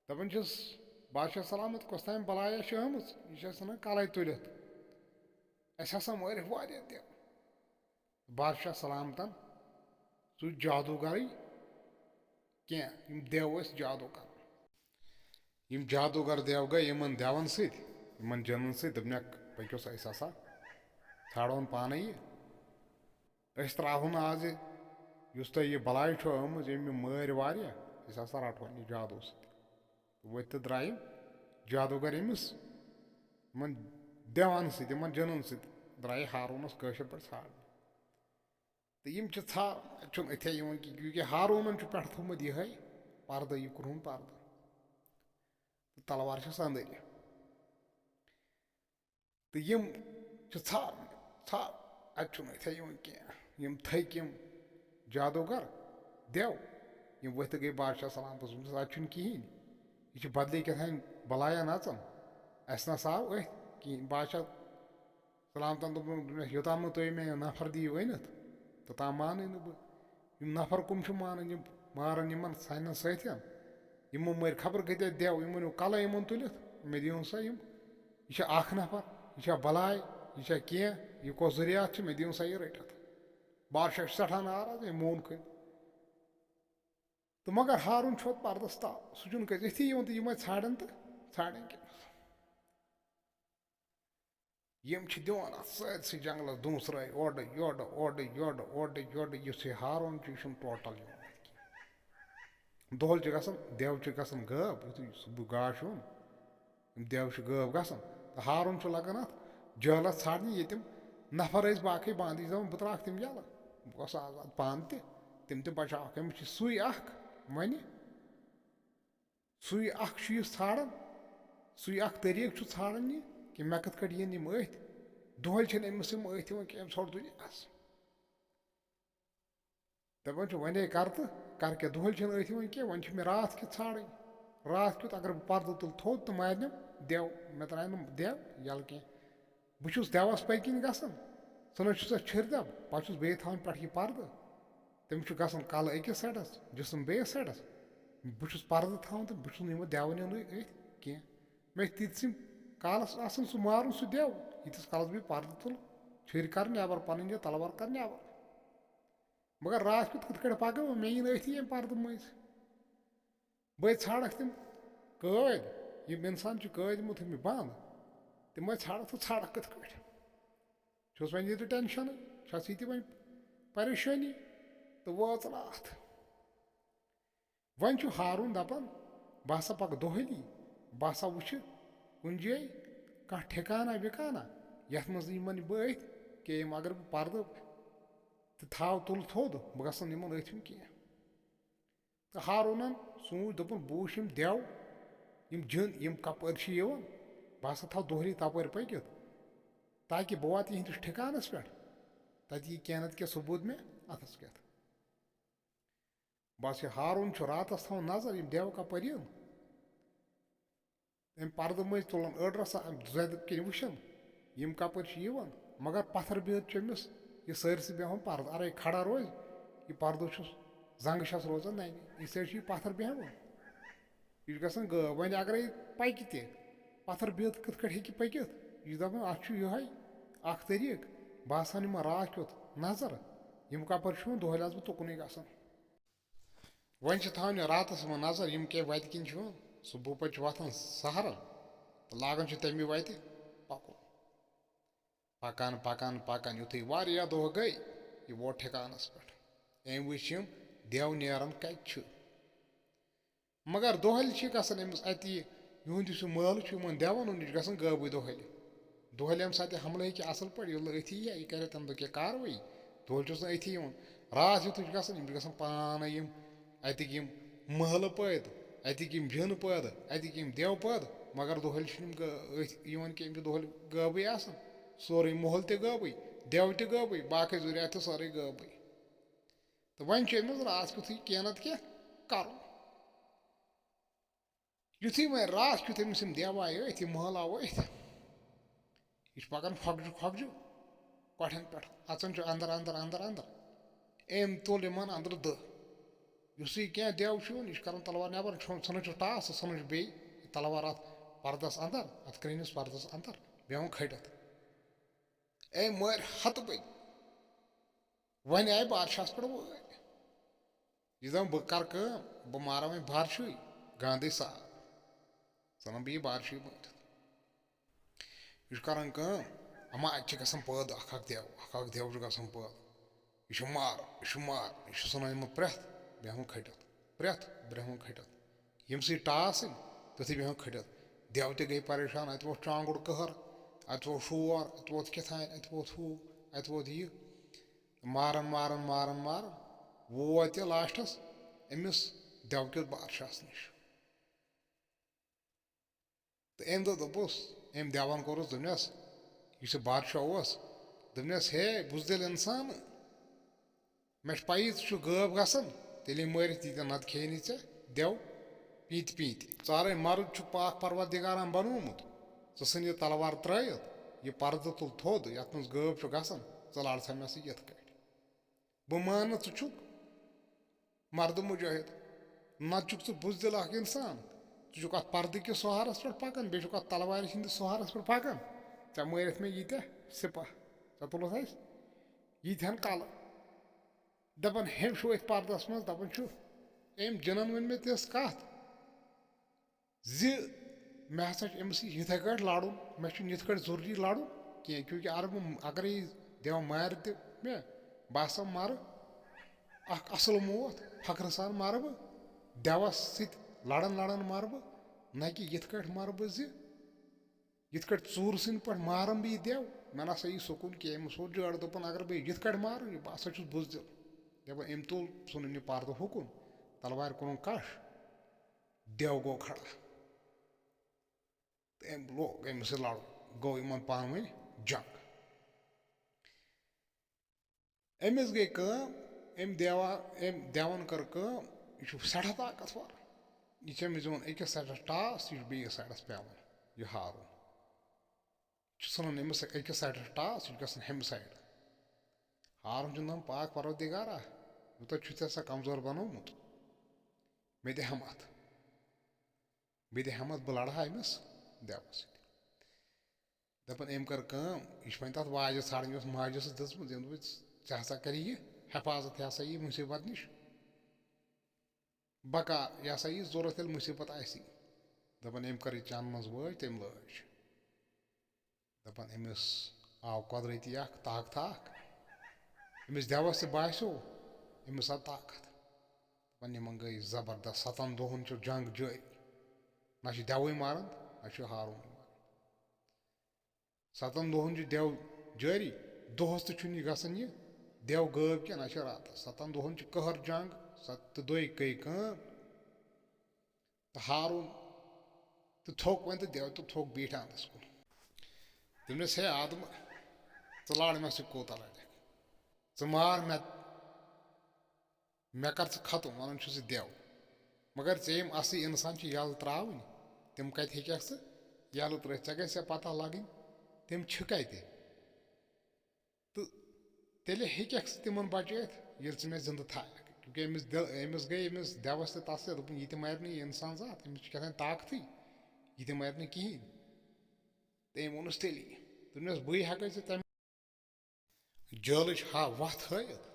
دَپان چھِس، بادشاہ سلامت، کۄس تام بَلایا چھِ آمٕژ، یہِ چھِ اَسہِ ژھٕنان کَلَے تُلِتھ۔ اَسہِ ہسا مٲرِکھ واریاہ دٮ۪و۔ بادشاہ سلامتَن سُہ جادوٗگرٕے کینٛہہ، یِم دٮ۪و ٲسۍ جادوٗ کران۔ یِم جادوٗگر دٮ۪و گٔے یِمَن دٮ۪وَن سۭتۍ، یِمَن جِنَن سۭتۍ، دوٚپنَکھ، پٔکِو سا، أسۍ ہسا ژھانٛڈہون پانَے یہِ۔ أسۍ ترٛاوہون آز یہِ، یُس تۄہہِ یہِ بَلاے چھو آمٕژ، ییٚمۍ یِم مٲرۍ واریاہ، أسۍ ہسا رَٹہون یہِ جادوٗ سۭتۍ۔ ؤتھۍ تہٕ درٛاے یِم جادوٗگر أمِس، یِمَن دٮ۪وَن سۭتۍ، یِمَن جِنَن سۭتۍ درٛایہِ ہارونَس کٲشِر پٲٹھۍ ژھانٛڈنہِ۔ تہٕ یِم چھِ ژھانٛڈان، اَتہِ چھُنہٕ أتھے یِوان کینٛہہ، کیونکہ ہارونَن چھُ پٮ۪ٹھٕ تھوٚومُت یِہوٚے پَردٕ، یہِ کرٛہُن پَردٕ۔ تہٕ تلوار چھَس أنٛدٕرۍ۔ تہٕ یِم چھِ ژھانٛڈان، ژھانٛڈان، اَتہِ چھُنہٕ أتھے یِوان کینٛہہ۔ یِم تھٔکۍ یِم جادوٗگر، دٮ۪و، یِم ؤتھۍ تہٕ گٔے بادشاہ سلامتَس، دوٚپنَس، اَتہِ چھُنہٕ کِہیٖنۍ۔ یہِ چھِ بدلٕے کیٛاہ تام بَلایا نَژان۔ اَسہِ نہ سا آو أتھۍ کِہیٖنۍ۔ بادشاہ سلامتَن دوٚپُن، دوٚپنَس، یوٚتام نہٕ تُہۍ مےٚ نفر دِیِو أنِتھ، توٚتام مانٕے نہٕ بہٕ۔ یِم نفر کٕم چھِ مانان، یِم مارَن یِمَن سانٮ۪ن سٲتھٮ۪ن؟ یِمو مٲرۍ خبر کۭتیٛاہ دٮ۪و، یِمَن نیوٗ کَلَے یِمَن تُلِتھ، مےٚ دِیِو سا یِم۔ یہِ چھا اَکھ نفر، یہِ چھا بَلاے، یہِ چھا کینٛہہ، یہِ کۄس ذُریات چھِ، مےٚ دِیِو سا یہِ رٔٹِتھ۔ بادشاہ چھُ سٮ۪ٹھاہ ناراض، أمۍ مون کھٔتۍ۔ تہٕ مگر ہارُن چھُ اَتھ پردس تل، سُہ چھُنہٕ کٲنٛسہِ یِتھُے یِوان تہٕ یِم اتہِ ژھانڈن تہٕ ژھانڈن کٔمِس؟ یِم چھِ دِوان اَتھ سٲرسٕے جنگلس دونٛسرٲے، اورٕ یورٕ، اورٕ یورٕ، اورٕ یورٕ، یُس یہِ ہارُن چھُ، یہِ چھُنہٕ ٹوٹل یِوان اَتہِ کینٛہہ۔ دۄہلہِ چھِ گژھان، دٮ۪و چھِ گژھان غٲب، یُتھُے صُبحُک گاش چھُ یِوان، یِم دٮ۪و چھِ غٲب گژھان۔ تہٕ ہارُن چھُ لگان اَتھ جٲلس ژھانڈنہِ، ییٚتہِ یِم نفر ٲسۍ باقٕے بنٛد، یہِ چھِ دَپان، "بہٕ ترٛاوَکھ تِم یَلہٕ، بہٕ گژھٕ آزاد پانہٕ تہِ، تِم تہِ بچاوَکھ۔" أمِس چھِ سُے اکھ وۄنۍ، سُے اکھ چھُ یہِ ژھانڈان، سُے اکھ طریٖقہٕ چھُ ژھانڈان یہِ کہِ مےٚ کِتھ کٲٹھۍ یِن یِم أتھۍ۔ دۄہلہِ چھِنہٕ أمِس یِم أتھۍ یِوان کینٛہہ، أمۍ ژھوٚٹ دُنیاہَس۔ دَپان چھُ، "وۄنۍ ہے کر تہٕ کر کیٛاہ، دۄہلہِ چھِنہٕ أتھۍ یِوان کینٛہہ، وۄنۍ چھِ مےٚ راتھ کیُتھ ژھانڈٕنۍ۔ راتھ کیُتھ اگر بہٕ پردٕ تُلہٕ تھوٚد تہٕ مارنٮ۪م دٮ۪و، مےٚ ترٛایہِ نہٕ دٮ۪و یَلہٕ کینٛہہ۔" بہٕ چھُس دٮ۪وَس پٔتۍ کِنۍ گژھان، ژھٕنان چھُس اَتھ چھِرِ دَب، پَتہٕ چھُس بیٚیہِ تھاوان پٮ۪ٹھٕ یہِ پردٕ۔ تٔمِس چھُ گژھان کَلہٕ أکِس سایڈَس، جِسم بیٚیِس سایڈَس۔ بہٕ چھُس پردٕ تھاوان تہٕ بہٕ چھُس نہٕ یِمَن دٮ۪وَن نِنُے أتھۍ کینٛہہ۔ مےٚ چھِ تیٖتۍ سِم کالَس آسان سُہ مارُن سُہ دٮ۪و، ییٖتِس کالَس بہٕ یہِ پردٕ تُلہٕ، چھِرِ کَرٕ نٮ۪بَر، پَنٕنۍ یہِ تَلوار کَرٕ نٮ۪بَر۔ مگر راتھ کیُتھ کِتھ کٲٹھۍ پَکہٕ بہٕ؟ مےٚ یی نہٕ أتھی ییٚمہِ پردٕ مٔنٛزۍ۔ بٔے ژھانڈکھ تِم قٲدۍ، یِم اِنسان چھِ قٲدۍ یِمو تھٲومٕتۍ بنٛد، تِم بٔے ژھانڈکھ تہٕ ژھانڈکھ کِتھ کٲٹھۍ؟ چھُس وۄنۍ ییٚتہِ ٹٮ۪نشَن، چھَس ییٚتہِ وۄنۍ پریشٲنی تہٕ وٲژ راتھ۔ وۄنۍ چھُ ہارُن دَپان، "بہٕ ہسا پَکہٕ دۄہلی، بہٕ ہسا وٕچھِ کُنہِ جایہِ کانٛہہ ٹھِکانہ وِکانہ، یَتھ منٛز یِمَن بہٕ أتھۍ کیٚیِم، اگر بہٕ پَردٕ تہٕ تھاو تُلہٕ تھوٚد، بہٕ گژھن یِمَن أتھۍ یُن کینٛہہ۔" تہٕ ہارونن سوٗنچ، دوٚپُن، "بہٕ وٕچھِ یِم دٮ۪و، یِم جِن، یِم کپٲرۍ چھِ یِوان، بہٕ ہسا تھاوٕ دۄہلی تپٲرۍ پٔکِتھ، تاکہِ بہٕ واتہٕ یِہنٛدِس ٹھِکانس پٮ۪ٹھ، تتہِ یی کینٛہہ نتہٕ کینٛہہ ثبوٗت مےٚ اتھس کٮ۪تھ۔" بس یہِ ہارون چھُ راتس تھاوان نظر، یِم دٮ۪و کپٲرۍ یِن۔ أمۍ پردٕ مٔنٛزۍ تُلان أڑ رژھا، أمۍ زدِ کِنۍ وٕچھان، یِم کپٲرۍ چھِ یِوان۔ مگر پتھر بِہِتھ چھُ أمِس یہِ سٲرسٕے بیٚہوان پردٕ۔ اَرے کھڑا روزِ، یہِ پردٕ چھُس زنٛگہٕ چھَس روزان نَنہِ۔ یِتھ پٲٹھۍ چھُ یہِ پتھر بیٚہوان۔ یہِ چھُ گژھان غٲب۔ وۄنۍ اگرے پکہِ تہِ، پتھر بِہِتھ کِتھ کٲٹھۍ ہیٚکہِ پٔکِتھ؟ یہِ چھُ دَپان، اَتھ چھُ یِہوٚے اکھ طریٖقہٕ، بہٕ آسہٕ ہن یِمن راتھ کیُتھ نظر، یِم کپٲرۍ چھِ یِوان، دۄہلہِ آسہٕ بہٕ تُکنُے گژھان۔ وۄنۍ چھِ تھاونہِ راتس یِمن نظر، یِم کیٛاہ وتہِ کِنۍ چھِ یِوان۔ صُبحُ پتہٕ چھِ وۄتھان سحرن تہٕ لاگان چھِ تَمی وتہِ پکُن۔ پکان، پکان، پکان، یُتھُے واریاہ دۄہ گٔے، یہِ ووت ٹھِکانس پٮ۪ٹھ۔ أمۍ وٕچھ، یِم دٮ۪و نیران کتہِ چھِ۔ مگر دۄہلہِ چھِ گژھان أمِس اَتہِ یہِ، یِہُنٛد یُس یہِ مٲلہٕ چھُ یِمن دٮ۪ون ہُنٛد، یہِ چھُ گژھان غٲبٕے دۄہلہِ۔ دۄہلہِ ییٚمہِ ساتہٕ یہِ حملہٕ ہیٚکہِ اصل پٲٹھۍ، ییٚلہِ نہٕ أتھی یہِ، یہِ کرِ تَمہِ دۄہ کینٛہہ کاروٲیی، دۄہلہِ چھُس نہٕ أتھی یِوان۔ راتھ یُتھُے چھُ گژھان، یِم چھِ گژھان پانے یِم اَتِکۍ یِم مٲلہٕ پٲدٕ، اَتِکۍ یِم جِن پٲدٕ، اَتِکۍ یِم دٮ۪و پٲدٕ، مگر دۄہلہِ چھِنہٕ یِم غٲ-، أتھۍ یِوان کینٛہہ، یِم چھِ دۄہلہِ غٲبٕے آسان۔ سورُے مۄہل تہِ غٲبٕے، دٮ۪و تہِ غٲبٕے، باقٕے ذُریات تہِ سٲرٕے غٲبٕے۔ تہٕ وۄنۍ چھُ أمِس راتھ کیُتھُے کینٛہہ نتہٕ کینٛہہ کرُن۔ یُتھُے وۄنۍ راتھ کیُتھ أمِس یِم دٮ۪و آیہِ أتھۍ، یہِ مٲلہٕ آو أتھۍ، یہِ چھُ پکان پھۄکھجہِ پھۄکھجہِ کۄٹھٮ۪ن پٮ۪ٹھ، اَژان چھُ اندر، اندر، اندر، اندر۔ أمۍ تُل یِمن اندرٕ دٕہ۔ یُس یہِ کینٛہہ دٮ۪و چھُ یِوان، یہِ چھُ کران تلوار نٮ۪بر، چھُ ژھٕنان چھُ ٹاس تہٕ ژھٕنان چھُ بیٚیہِ یہِ تلوار اَتھ پردس اندر، اَتھ کرٛہنِس پردس اندر، بیٚہوان کھٔٹِتھ۔ أمۍ مٲرۍ ہتہٕ بٔدۍ۔ وۄنۍ آیہِ بادشاہس پٮ۪ٹھ وٲرۍ۔ یہِ دَپان، "بہٕ کَرٕ کٲم، بہٕ مارٕ وۄنۍ بادشاہٕے گاندَے صاف۔ ژٕ اَنَن بہٕ یہِ بادشاہٕے مٲرِتھ۔" یہِ چھُ کَران کٲم، اَما اَتہِ چھِ گژھان پٲدٕ اَکھ اَکھ دٮ۪و، اَکھ اَکھ دٮ۪و چھُ گژھان پٲدٕ۔ یہِ چھُ ماران، یہِ چھُ ماران، یہِ چھُ ژھٕنان یِمَن پرٛٮ۪تھ بیٚہوان کھٔٹِتھ، پرٛٮ۪تھ بیٚہوان کھٔٹِتھ۔ ییٚمہِ سۭتۍ ٹاس یِن، تیُتھُے بیٚہوان کھٔٹِتھ۔ دٮ۪و تہِ گٔے پریشان، اَتہِ ووت چانٛگُڑ قہر، اَتہِ ووت شور، اَتہِ ووت کیٛاہ تام، اَتہِ ووت ہُہ، اَتہِ ووت یہِ۔ ماران، ماران، ماران، ماران ووت یہِ لاسٹَس أمِس دٮ۪وکِس بادشاہَس نِش۔ تہٕ أمۍ دوٚپ، دوٚپُس، أمۍ دٮ۪وَن کوٚرُس، دوٚپنَس، یُس یہِ بادشاہ اوس، دوٚپنَس، "ہے بُزدِل اِنسان، مےٚ چھِ پَیی ژٕ چھُکھ غٲب گژھان، تیٚلے مٲرِتھ ییٖتیٛاہ، نَتہٕ کھیٚیہِ نہٕ ژےٚ دٮ۪و پیٖنتہِ پیٖنتہِ۔ ژٕ اَرَے مرد چھُکھ پاک پروردگارَن بنوومُت، ژٕ ژھٕن یہِ تلوار ترٛٲیِتھ، یہِ پردٕ تُل تھوٚد، یَتھ منٛز غٲب چھُ گژھان، ژٕ لڑ سا مےٚ سۭتۍ یِتھ کٲٹھۍ۔" بہٕ مانہٕ ژٕ چھُکھ مردٕ مجاہد، نتہٕ چھُکھ ژٕ بُزدِل اکھ انسان۔ ژٕ چھُکھ اتھ پردٕ کِس سہارس پٮ۪ٹھ پکان، بیٚیہِ چھُکھ اتھ تلوارِ ہٕنٛدِس سہارس پٮ۪ٹھ پکان۔ ژےٚ مٲرِتھ مےٚ ییٖتیٛاہ سپاہ، ژےٚ تُلُتھ اَسہِ ییٖتہن کلہٕ۔ دپان، ہیٚمۍ چھُ أتھۍ پردس منٛز، دپان چھُ، أمۍ جِنَن ؤنۍ مےٚ تِژھ کَتھ زِ مےٚ ہسا چھُ أمِس سۭتۍ یِتھَے کٲٹھۍ لَڑُن، مےٚ چھُنہٕ یِتھ کٲٹھۍ ضروٗری لَڑُن کینٛہہ، کیونکہ اگر بہٕ، اگرے یہِ دٮ۪و مارِ تہِ مےٚ، بہٕ ہسا مَرٕ اَکھ اَصٕل موت، فخرٕ سان مَرٕ بہٕ، دٮ۪وَس سۭتۍ لَڑان لَڑان مَرٕ بہٕ، نہ کہِ یِتھ کٲٹھۍ مَرٕ بہٕ زِ یِتھ کٲٹھۍ ژوٗرٕ سٕنٛدۍ پٲٹھۍ مارَن بہٕ یہِ دٮ۪و، مےٚ نہ سا یی سکوٗن کینٛہہ۔ أمۍ سوٗنٛچ جٲڑ، دوٚپُن، اگر بہٕ یہِ یِتھ کٲٹھۍ مارٕ، یہِ بہٕ ہسا چھُس بُزدِل۔ دَپان، أمۍ تُل ژھُنُن یہِ پردٕ ہُکُن، تلوارِ کوٚرُن کَش، دٮ۪و گوٚو کھڑا۔ تہٕ أمۍ لوگ أمِس سۭتۍ لڑُن، گوٚو یِمن پانہٕ ؤنۍ جنگ۔ أمِس گٔے کٲم، أمۍ دیوا-، أمۍ دیوَن کٔر کٲم، یہِ چھُ سٮ۪ٹھاہ طاقتور۔ یہِ چھُ أمِس دِوان أکِس سایڈَس ٹاس، یہِ چھُ بیٚیِس سایڈَس پٮ۪وان، یہِ ہارُن۔ یہِ چھُ ژھٕنان أمِس أکِس سایڈَس ٹاس، یہِ چھُ گژھان ہُمہِ سایڈٕ۔ ہارُن چھُ دَپان، پاک پروردگارا، یوٗتاہ چھُ ژےٚ سا کمزور بنوومُت، مےٚ دِ ہمت۔ بیٚیہِ دِ ہٮ۪متھ، بہٕ لڑٕ ہا أمِس دٮ۪وَس سۭتۍ۔ دَپان، أمۍ کٔر کٲم، یہِ چھِ وۄنۍ تَتھ واجہِ ژھانڈان، یۄس ماجہِ ٲسٕس دِژمٕژ، أمۍ دوٚپ، ژےٚ ہسا کَرِ یہِ حفاظت، یہِ ہسا یہِ مُصیٖبت نِش۔ بکار، یہِ ہسا یہِ ضوٚرَتھ، ییٚلہِ مُصیٖبت آسی۔ دَپان، أمۍ کٔر یہِ چَنٛدٕ منٛز وٲج، تٔمۍ لٲج۔ دَپان، أمِس آو قۄدرٔتی اَکھ طاقتہ اَکھ۔ أمِس دٮ۪وَس تہِ باسیو أمِس آو طاقت۔ دَپان، یِمَن گٔے زبردست، سَتَن دۄہَن چھُ جنگ جٲری۔ نہ چھُ دٮ۪وٕے ماران، نہ چھُ ہارُن ماران۔ سَتَن دۄہَن چھُ دٮ۪و جٲری، دۄہَس تہِ چھُنہٕ یہِ گژھان یہِ دٮ۪و غٲب کینٛہہ، نہ چھِ راتَس۔ سَتَن دۄہَن چھُ قہر جنگ، سَتہٕ دۄہہِ گٔے کٲم۔ تہٕ ہارُن تہٕ تھوٚک وۄنۍ تہٕ دٮ۪و تہٕ تھوٚک بیٖٹھۍ اَنٛدَس کُن۔ دوٚپنَس، ہے آدم، ژٕ لڑ مےٚ سۭتۍ کوٗتاہ لڑکھ؟ ژٕ مار مےٚ، مےٚ کر ژٕ ختم، وَنان چھُ سُہ دٮ۪و۔ مگر ژےٚ یِم اَصلی اِنسان چھِ یَلہٕ ترٛاوٕنۍ، تِم کَتہِ ہیٚکَکھ ژٕ یَلہٕ ترٛٲوِتھ؟ ژےٚ گژھِ پَتہ لَگٕنۍ، تِم چھِ کَتہِ۔ تہٕ تیٚلہِ ہیٚکَکھ ژٕ تِمَن بچٲیِتھ، ییٚلہِ ژٕ مےٚ زِندٕ تھاوَکھ۔ کیونکہ أمِس دِل، أمِس گٔے، أمِس دٮ۪وَس تہِ تَس تہِ دوٚپُن، یہِ تہِ مَرِ نہٕ یہِ اِنسان زانٛہہ، أمِس چھِ کیٛاہ تام طاقتٕے، یہِ تہِ مَرِ نہٕ کِہیٖنۍ۔ تہٕ أمۍ ووٚنُس تیٚلی، دوٚپنَس، بٕے ہٮ۪کَے ژےٚ تَمہِ جٲلٕچ ہا وَتھ ہٲوِتھ،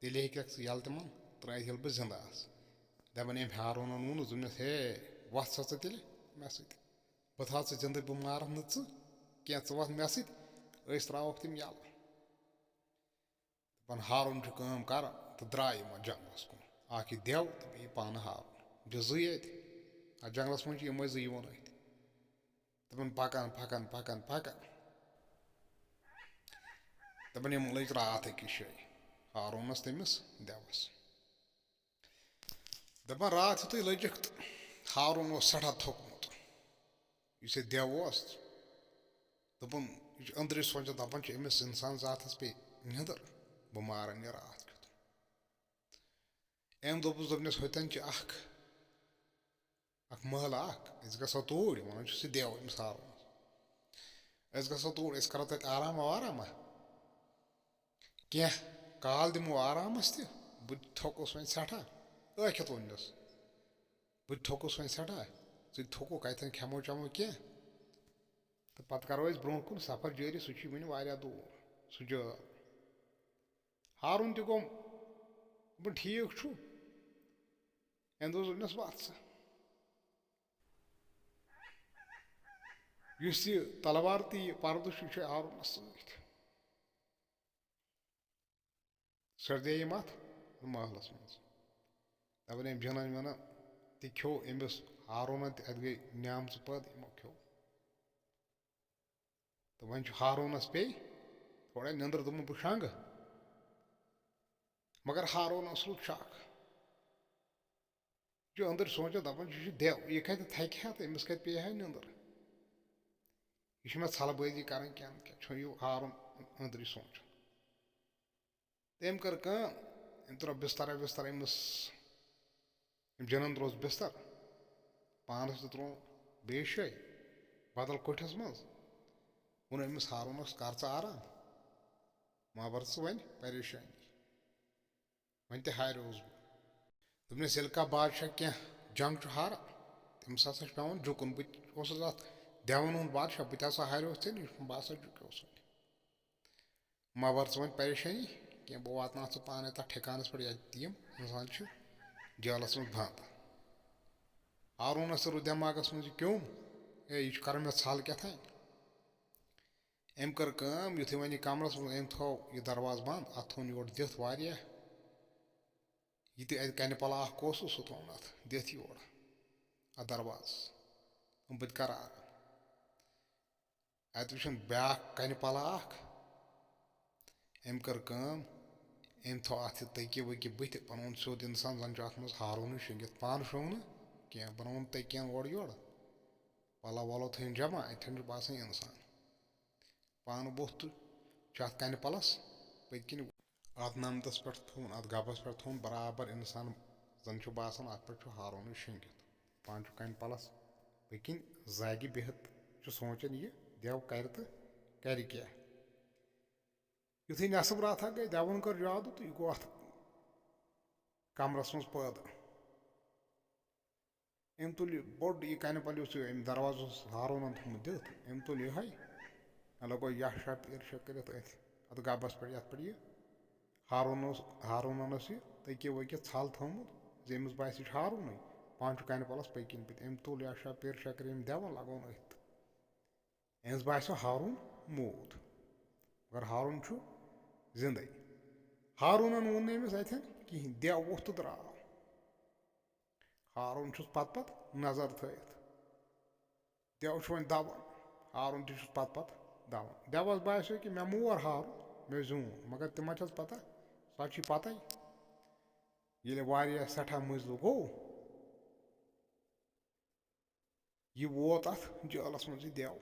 تیٚلہِ ہیٚکَکھ ژٕ یَلہٕ تِمَن ترٛٲوِتھ، ییٚلہِ بہٕ زِندٕ آسہٕ۔ دَپان أمۍ ہاروٗنَن ووٚنُس، دوٚپنَس، ہے، وَتھ سا ژٕ تیٚلہِ مےٚ سۭتۍ۔ بہٕ تھاو ژٕ زِندٕ، بہٕ مارَتھ نہٕ ژٕ کینٛہہ، ژٕ وَتھ مےٚ سۭتۍ، أسۍ ترٛاوَکھ تِم یَلہٕ۔ دَپان ہارُن چھُ کٲم کَران تہٕ درٛاے یِمَن جنٛگلَس کُن۔ اَکھ یہِ دٮ۪و تہٕ بیٚیہِ پانہٕ ہارُن۔ بیٚیہِ زٕے اَتہِ۔ اَتھ جنٛگلَس منٛز چھِ یِمَے زٕ یِوان أتھۍ۔ دَپان پَکان، پَکان، پَکان، پَکان۔ دَپان یِم لٔج راتھ أکِس جایہِ۔ ہارُنَس تٔمِس دٮ۪وَس۔ دَپان راتھ یُتھُے لٔجِکھ تہٕ ہارُن اوس سٮ۪ٹھاہ تھوٚکمُت۔ یُس یہِ دٮ۪و اوس، دوٚپُن، یہِ چھُ أنٛدرٕ سونٛچان، دَپان چھُ أمِس اِنسان ذاتَس پیٚیہِ نیٚنٛدٕر، بہٕ مارَن یہِ راتھ کیُتھ۔ أمۍ دوٚپُس، دوٚپنَس، ہوٚتٮ۪ن چھِ اَکھ، اَکھ محلہٕ اَکھ، أسۍ گژھو توٗرۍ، وَنان چھُ سُہ دٮ۪و أمِس ہارُنَس۔ أسۍ گژھو توٗرۍ، أسۍ کَرو تَتہِ آرام وارامہ۔ کینٛہہ کال دِمو آرامَس تہِ، بہٕ تہِ تھوٚکُس وۄنۍ سٮ۪ٹھاہ۔ ٲکھِتھ ووٚننَس، بہٕ تہِ تھوٚکُس وۄنۍ سٮ۪ٹھاہ، ژٕ تہِ تھوٚکُکھ، اَتٮ۪ن کھٮ۪مو چٮ۪مو کینٛہہ۔ تہٕ پَتہٕ کَرو أسۍ برٛونٛہہ کُن سفر جٲری، سُہ چھُ وٕنہِ واریاہ دوٗر، سُہ جٲل۔ ہارُن تہِ گوٚو، دوٚپُن، ٹھیٖک چھُ۔ أمۍ دوٚپُس، دوٚپنَس، وَتھ سا۔ یُس یہِ تلوار تہٕ یہِ پردٕ چھُ، یہِ چھُ ہارُنَس سۭتۍ۔ سردے یِم اَتھ محلَس منٛز۔ دَپان أمۍ جِنَن وِنَن تہِ کھیوٚو أمِس ہارونَن تہِ، اَتہِ گٔے نیمژٕ پٲدٕ، یِمو کھیوٚو۔ تہٕ وۄنۍ چھُ ہارونَس پیٚیہِ تھوڑا نیٚنٛدٕر، دوٚپمَس، بہٕ شۄنٛگہٕ۔ مگر ہارونَس روٗد شک۔ یہِ چھُ أنٛدٕرۍ سونٛچان، دَپان چھُ، یہِ چھُ دٮ۪و، یہِ کَتہِ تھَکہِ ہا تہٕ أمِس کَتہِ پیٚیہِ ہا نیٚنٛدٕر؟ یہِ چھُ مےٚ ژھلہٕ بٲزی کَران کینٛہہ نَتہٕ کینٛہہ، چھُ یہِ ہارُن أنٛدرٕ سونٛچان۔ تٔمۍ کٔر کٲم، أمۍ ترٛوو بِستَرا وِستَرا أمِس، أمۍ جِنَن ترٛووُس بِستَر، پانَس تہِ ترٛوو بیٚیِس جایہِ، بدل کوٹھِس منٛز۔ ووٚن أمِس ہارونَس، کَر ژٕ آرام، مہ بَر ژٕ وۄنۍ پریشٲنی۔ وۄنۍ تہِ ہاریوس بہٕ۔ دوٚپنَس، ییٚلہِ کانٛہہ بادشاہ کینٛہہ جنٛگ چھُ ہاران، تٔمِس ہسا چھُ پٮ۪وان جُکُن۔ بہٕ تہِ اوسُس اَتھ دٮ۪وَن ہُنٛد بادشاہ، بہٕ تہِ ہسا ہاریوس ژےٚ نِش، بہٕ ہسا جُکیوس وۄنۍ۔ مہ بَر ژٕ وۄنۍ پریشٲنی کینٛہہ، بہٕ واتناوَتھ ژٕ پانَے تَتھ ٹھِکانَس پٮ۪ٹھ، یَتہِ یِم اِنسان چھِ جیلَس منٛز بنٛد۔ ہارونَس روٗد دٮ۪ماغَس منٛز یہِ کیوٚم، ہے، یہِ چھُ کَران مےٚ ژھَل کیٛاہ تام۔ أمۍ کٔر کٲم، یُتھُے وۄنۍ یہِ کَمرَس منٛز، أمۍ تھوٚو یہِ دروازٕ بنٛد، اَتھ تھوٚون یورٕ دِتھ واریاہ۔ یہِ تہِ اَتہِ کَنہِ پَلہ اَکھ اوسُس، سُہ تھوٚون اَتھ دِتھ یورٕ، اَتھ دروازَس۔ دوٚپُن، "بہٕ تہِ کَرٕ آرام۔" اَتہِ وٕچھُن بیٛاکھ کَنہِ پَلہ اَکھ۔ أمۍ کٔر کٲم، أمۍ تھوٚو اَتھ یہِ تٔکیہِ ؤکیہِ بٕتھِ، بَنووُن سیوٚد اِنسان، زَن چھُ اَتھ منٛز ہارونٕے شۄنٛگِتھ، پانہٕ شۄنٛگ نہٕ کینٛہہ، بَنووُن تٔکیَن اورٕ یورٕ، پَلو وَلو تھٲوِن جمع، اَتہِ چھُ باسان اِنسان۔ پانہٕ ووٚتھ تہٕ چھُ اَتھ کَنہِ پَلَس پٔتۍ کِنۍ۔ اَتھ نَمدَس پٮ۪ٹھ تھوٚوُن، اَتھ گَبَس پٮ۪ٹھ تھوٚوُن برابر اِنسان، زَن چھُ باسان اَتھ پٮ۪ٹھ چھُ ہارونٕے شۄنٛگِتھ۔ پانہٕ چھُ کَنہِ پَلَس پٔتۍ کِنۍ، زاگہِ بِہِتھ چھُ سونٛچان، یہِ دٮ۪و کَرِ تہٕ کَرِ کیٛاہ۔ یُتھُے نٮ۪صٕب راتھا گٔے، دٮ۪وَن کٔر جادوٗ تہٕ یہِ گوٚو اَتھ کَمرَس منٛز پٲدٕ۔ أمۍ تُل یہِ بوٚڑ یہِ کَنہِ پَل، یُس یہِ أمۍ دروازٕ اوس ہارونَن تھوٚمُت دِتھ، أمۍ تُل یِہوٚے۔ مےٚ لوگُن یَہہ شاہ پیٖر شاہ کٔرِتھ أتھۍ، اَتھ گَبَس پٮ۪ٹھ، یَتھ پٮ۪ٹھ یہِ ہارون اوس، ہارونَن اوس یہِ تٔکیہِ ؤکیہِ ژھَل تھوٚمُت زِ أمِس باسہِ، یہِ چھُ ہارونٕے۔ پانہٕ چھُ کَنہِ پَلَس پٔتۍ کِنۍ پٔتۍ۔ أمۍ تُل یَہہ شاہ پیٖر شاہ کٔرِتھ أمۍ دٮ۪وَن، لَگوُن أتھۍ۔ أمِس باسیو ہارون موٗد، مگر ہارون چھُ زِندَے۔ ہارونَن ووٚن نہٕ أمِس اَتھٮ۪ن کِہیٖنۍ، دٮ۪و ووٚتھ تہٕ درٛاو۔ ہارون چھُس پتہٕ پتہٕ نظر تھٲیِتھ۔ دٮ۪و چھُ وۄنۍ دَوان، ہارون تہِ چھُس پتہٕ پتہٕ دَوان۔ دٮ۪وَس باسیو کہِ مےٚ مور ہارون، مےٚ زیوٗن، مگر تِمَن چھَس پتہ، سۄ چھِ پتَے۔ ییٚلہِ واریاہ سٮ۪ٹھاہ مٔنٛزۍ گوٚو، یہِ ووت اَتھ جیلَس منٛز یہِ دٮ۪و۔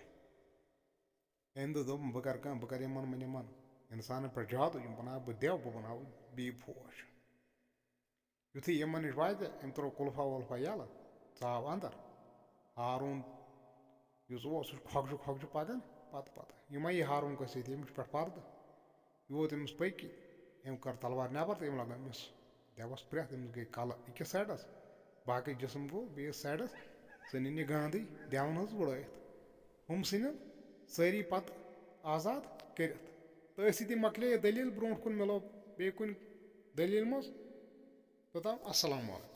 أمۍ دوٚپ، دوٚپُن، "بہٕ کَرٕ کٲم، بہٕ کَرٕ یِمَن وۄنۍ یِمَن اِنسانَن پٮ۪ٹھ جادوٗ، یِم بَناوٕ بہٕ دٮ۪و، بہٕ بَناوٕ بیٚیہِ فوج۔" یُتھُے یِمَن نِش واتہِ، أمۍ ترٛوو قُلفا وُلفا یَلہٕ، ژاو اَندَر۔ ہارون یُس اوس، سُہ چھُ کھۄکھجہِ کھۄکھجہِ پَکان پَتہٕ پَتہٕ۔ یہِ ما یی ہارون کٲنٛسہِ سۭتۍ، أمِس چھُ پٮ۪ٹھ پَردٕ۔ یہِ ووت أمِس پٔکۍ کِنۍ، أمۍ کٔر تَلوار نٮ۪بَر تہٕ أمۍ لَگٲو أمِس دٮ۪وَس پرٛٮ۪تھ، أمِس گٔے کَلہٕ أکِس سایڈَس، باقٕے جِسم گوٚو بیٚیِس سایڈَس، ژٕ نِنہِ گاندٕے دٮ۪وَن ہٕنٛز وُڑٲیِتھ۔ ہُم ژھٕنِن سٲری پَتہٕ آزاد کٔرِتھ۔ تہٕ أتھۍ سۭتی مۄکلے یہِ دٔلیٖل۔ برٛونٛٹھ کُن مِلو بیٚیہِ کُنہِ دٔلیٖل منٛز۔ توٚتام السلام علیکم۔